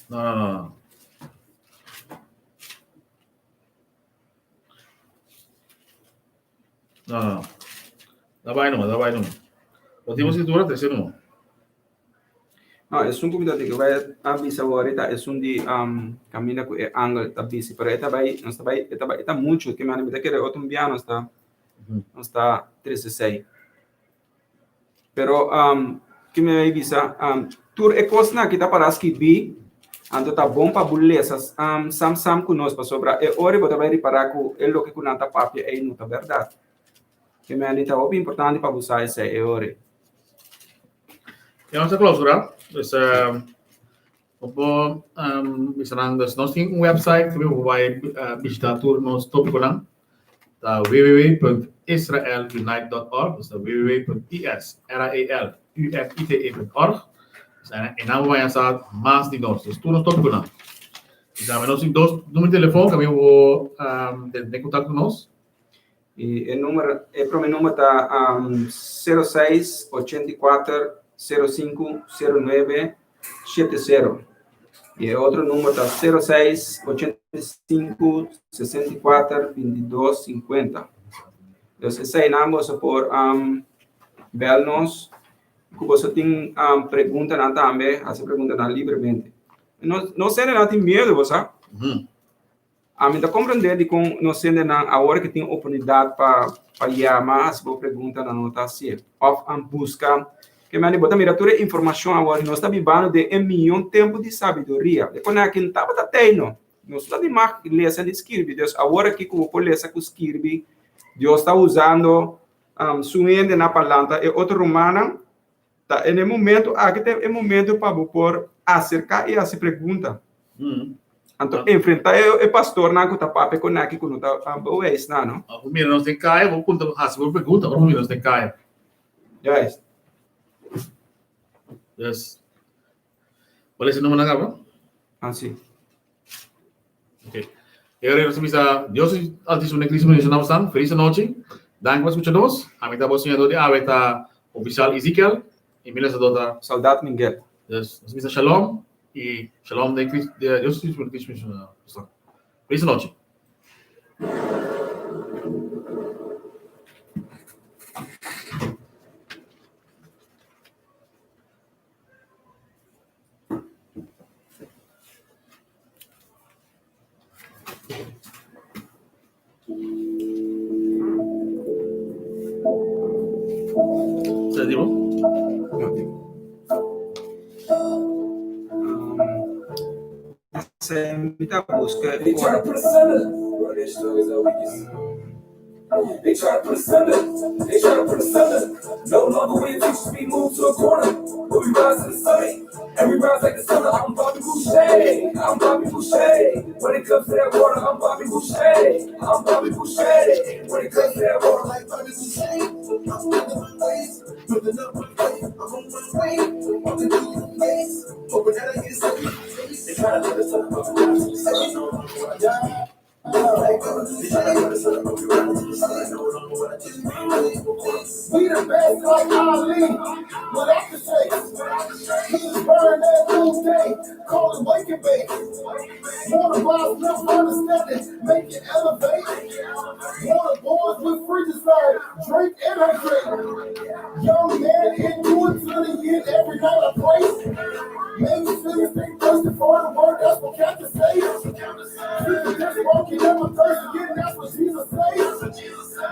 No, no, no. No, no. Da bai numa, da bai numa. Bo tin un escritura, trece numa. No, esun ku mi ta tin bai a bisa awor ta esun di um, kaminda ku e angel ta bisi, pero e ta bai, nos ta bai, e ta bai, e ta muchu, ke mane mi ta kere otro bia nos ta, nos ta trese sei. Pero um, ke mi bai bisa, um, tur e kosnan aki ta para skibí, anto ta bon pa bo lesa um, sam sam ku nos, pasobra e ora bo ta bai ripará ku e loke ku nan ta papia ei no ta bèrdat. Ke mane ta hopi importante pa bo sa esei e ora. Ya nos a clausura. Dus uh, opo um, misanan, dus nos tin un website que we vai uh, visitar tur nos tópiconan. Ta www.israelunite.org, dus www.israelunite.org. Dus en dan vai sa mas di nos, dus tur nos tópiconan. Dus nos tin dos número de telefon que we um, de, de contato con nos. I e number, e prome number ta um, 06 84 05 09 70. I e otro number ta 06 85 64 22 50. Dus eseinan boso por um, bel nos. Ku boso tin um, preguntanan tambe, hasi preguntanan libremente. No, no sende nan tin miedo, bo sa. Ami ta komprendé dikon nos hendenan awor ke tin oportunidat pa pa yama hasi bo pregunta nan no ta hasié òf a buska ke mende bo ta mira tur e informashon awor nos ta bibando den e mion tempu di sabiduria e kone aki no tabata tei no nos no ta di mag lesa ni skirbi dus awor aki ku bo por lesa ku skirbi Dios ta usando su hendenan pa lanta e otro rumannan Ta en e momento aki ta e momento pa bo por acerca y haci pregunta. Anto enfrenta e pastornan cu ta papia con aki cu no ta bewijs nan, no? Of bo mira nos den caya, bo puntra, haci bo pregunta ora bo mira nos den caya. Juist. Dus, bo lesa e numbernan caba? Ah, si. Ok. E ora nos bisa Dios Altísimo den Cristo bendicioná bosnan. Feliz anochi. Danki pa skucha nos. Ami ta bo siñador di awe ta Oficial Ezekiel i mi lesador ta Soldat Miguel. Dus nos bisa shalom i shalom den Cristo, Dios Altísimo den Cristo bendicioná bosnan. Feliz anochi. Sa di bo? Mi ta buska They try to put us under. They try to put us under. They try to put us under. No longer will teachers be moved to a corner. But we rise to the summit. And we rise like the sun. I'm Bobby Boucher. I'm Bobby Boucher. When it comes to that water, I'm Bobby Boucher. I'm Bobby Boucher. When it comes to that water, like Bobby Boucher. I'm standing my ways, building up my way. I'm on my way, walking through the maze, hoping that I get saved. They try to put us under, but we rise to the summit. No longer will I die. They try to put us under, but we rise to the summit. No longer will I just We the best like Ali, without the shakes. He was burned that noonday, call it wake and bake. Wanna buy stuff, understanding, make it elevate. Wanna boys with free desire, drink and hydrate. Young man, endure to the end, every night I pray. Make sure you stay thirsty for the word, that's what Captain says. People just walk, you never thirst again, that's what Jesus says.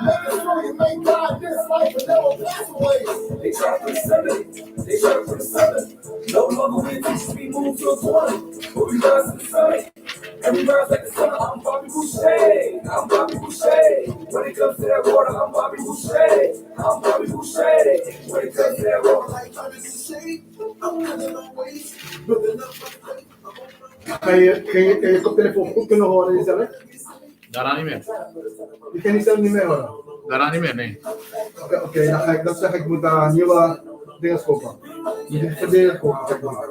Making sure you make God this life and never pass away. They try to put us under. They try to put us under. No longer will teachers be moved to a corner. But we rise to the summit. And we rise like the sun. I'm Bobby Boucher. I'm Bobby Boucher. When it comes to that water, I'm Bobby Boucher. I'm Bobby Boucher. Boucher. When it comes to that road. Kan je koptelefoon goed kunnen horen jezelf? Daarna niet meer. Je kan jezelf niet meer horen. Daarna niet meer, nee. Oké, dan ga ik dat zeggen. Ik moet daar nieuwe dingen kopen. Moet ik verdelen kopen, zeg maar.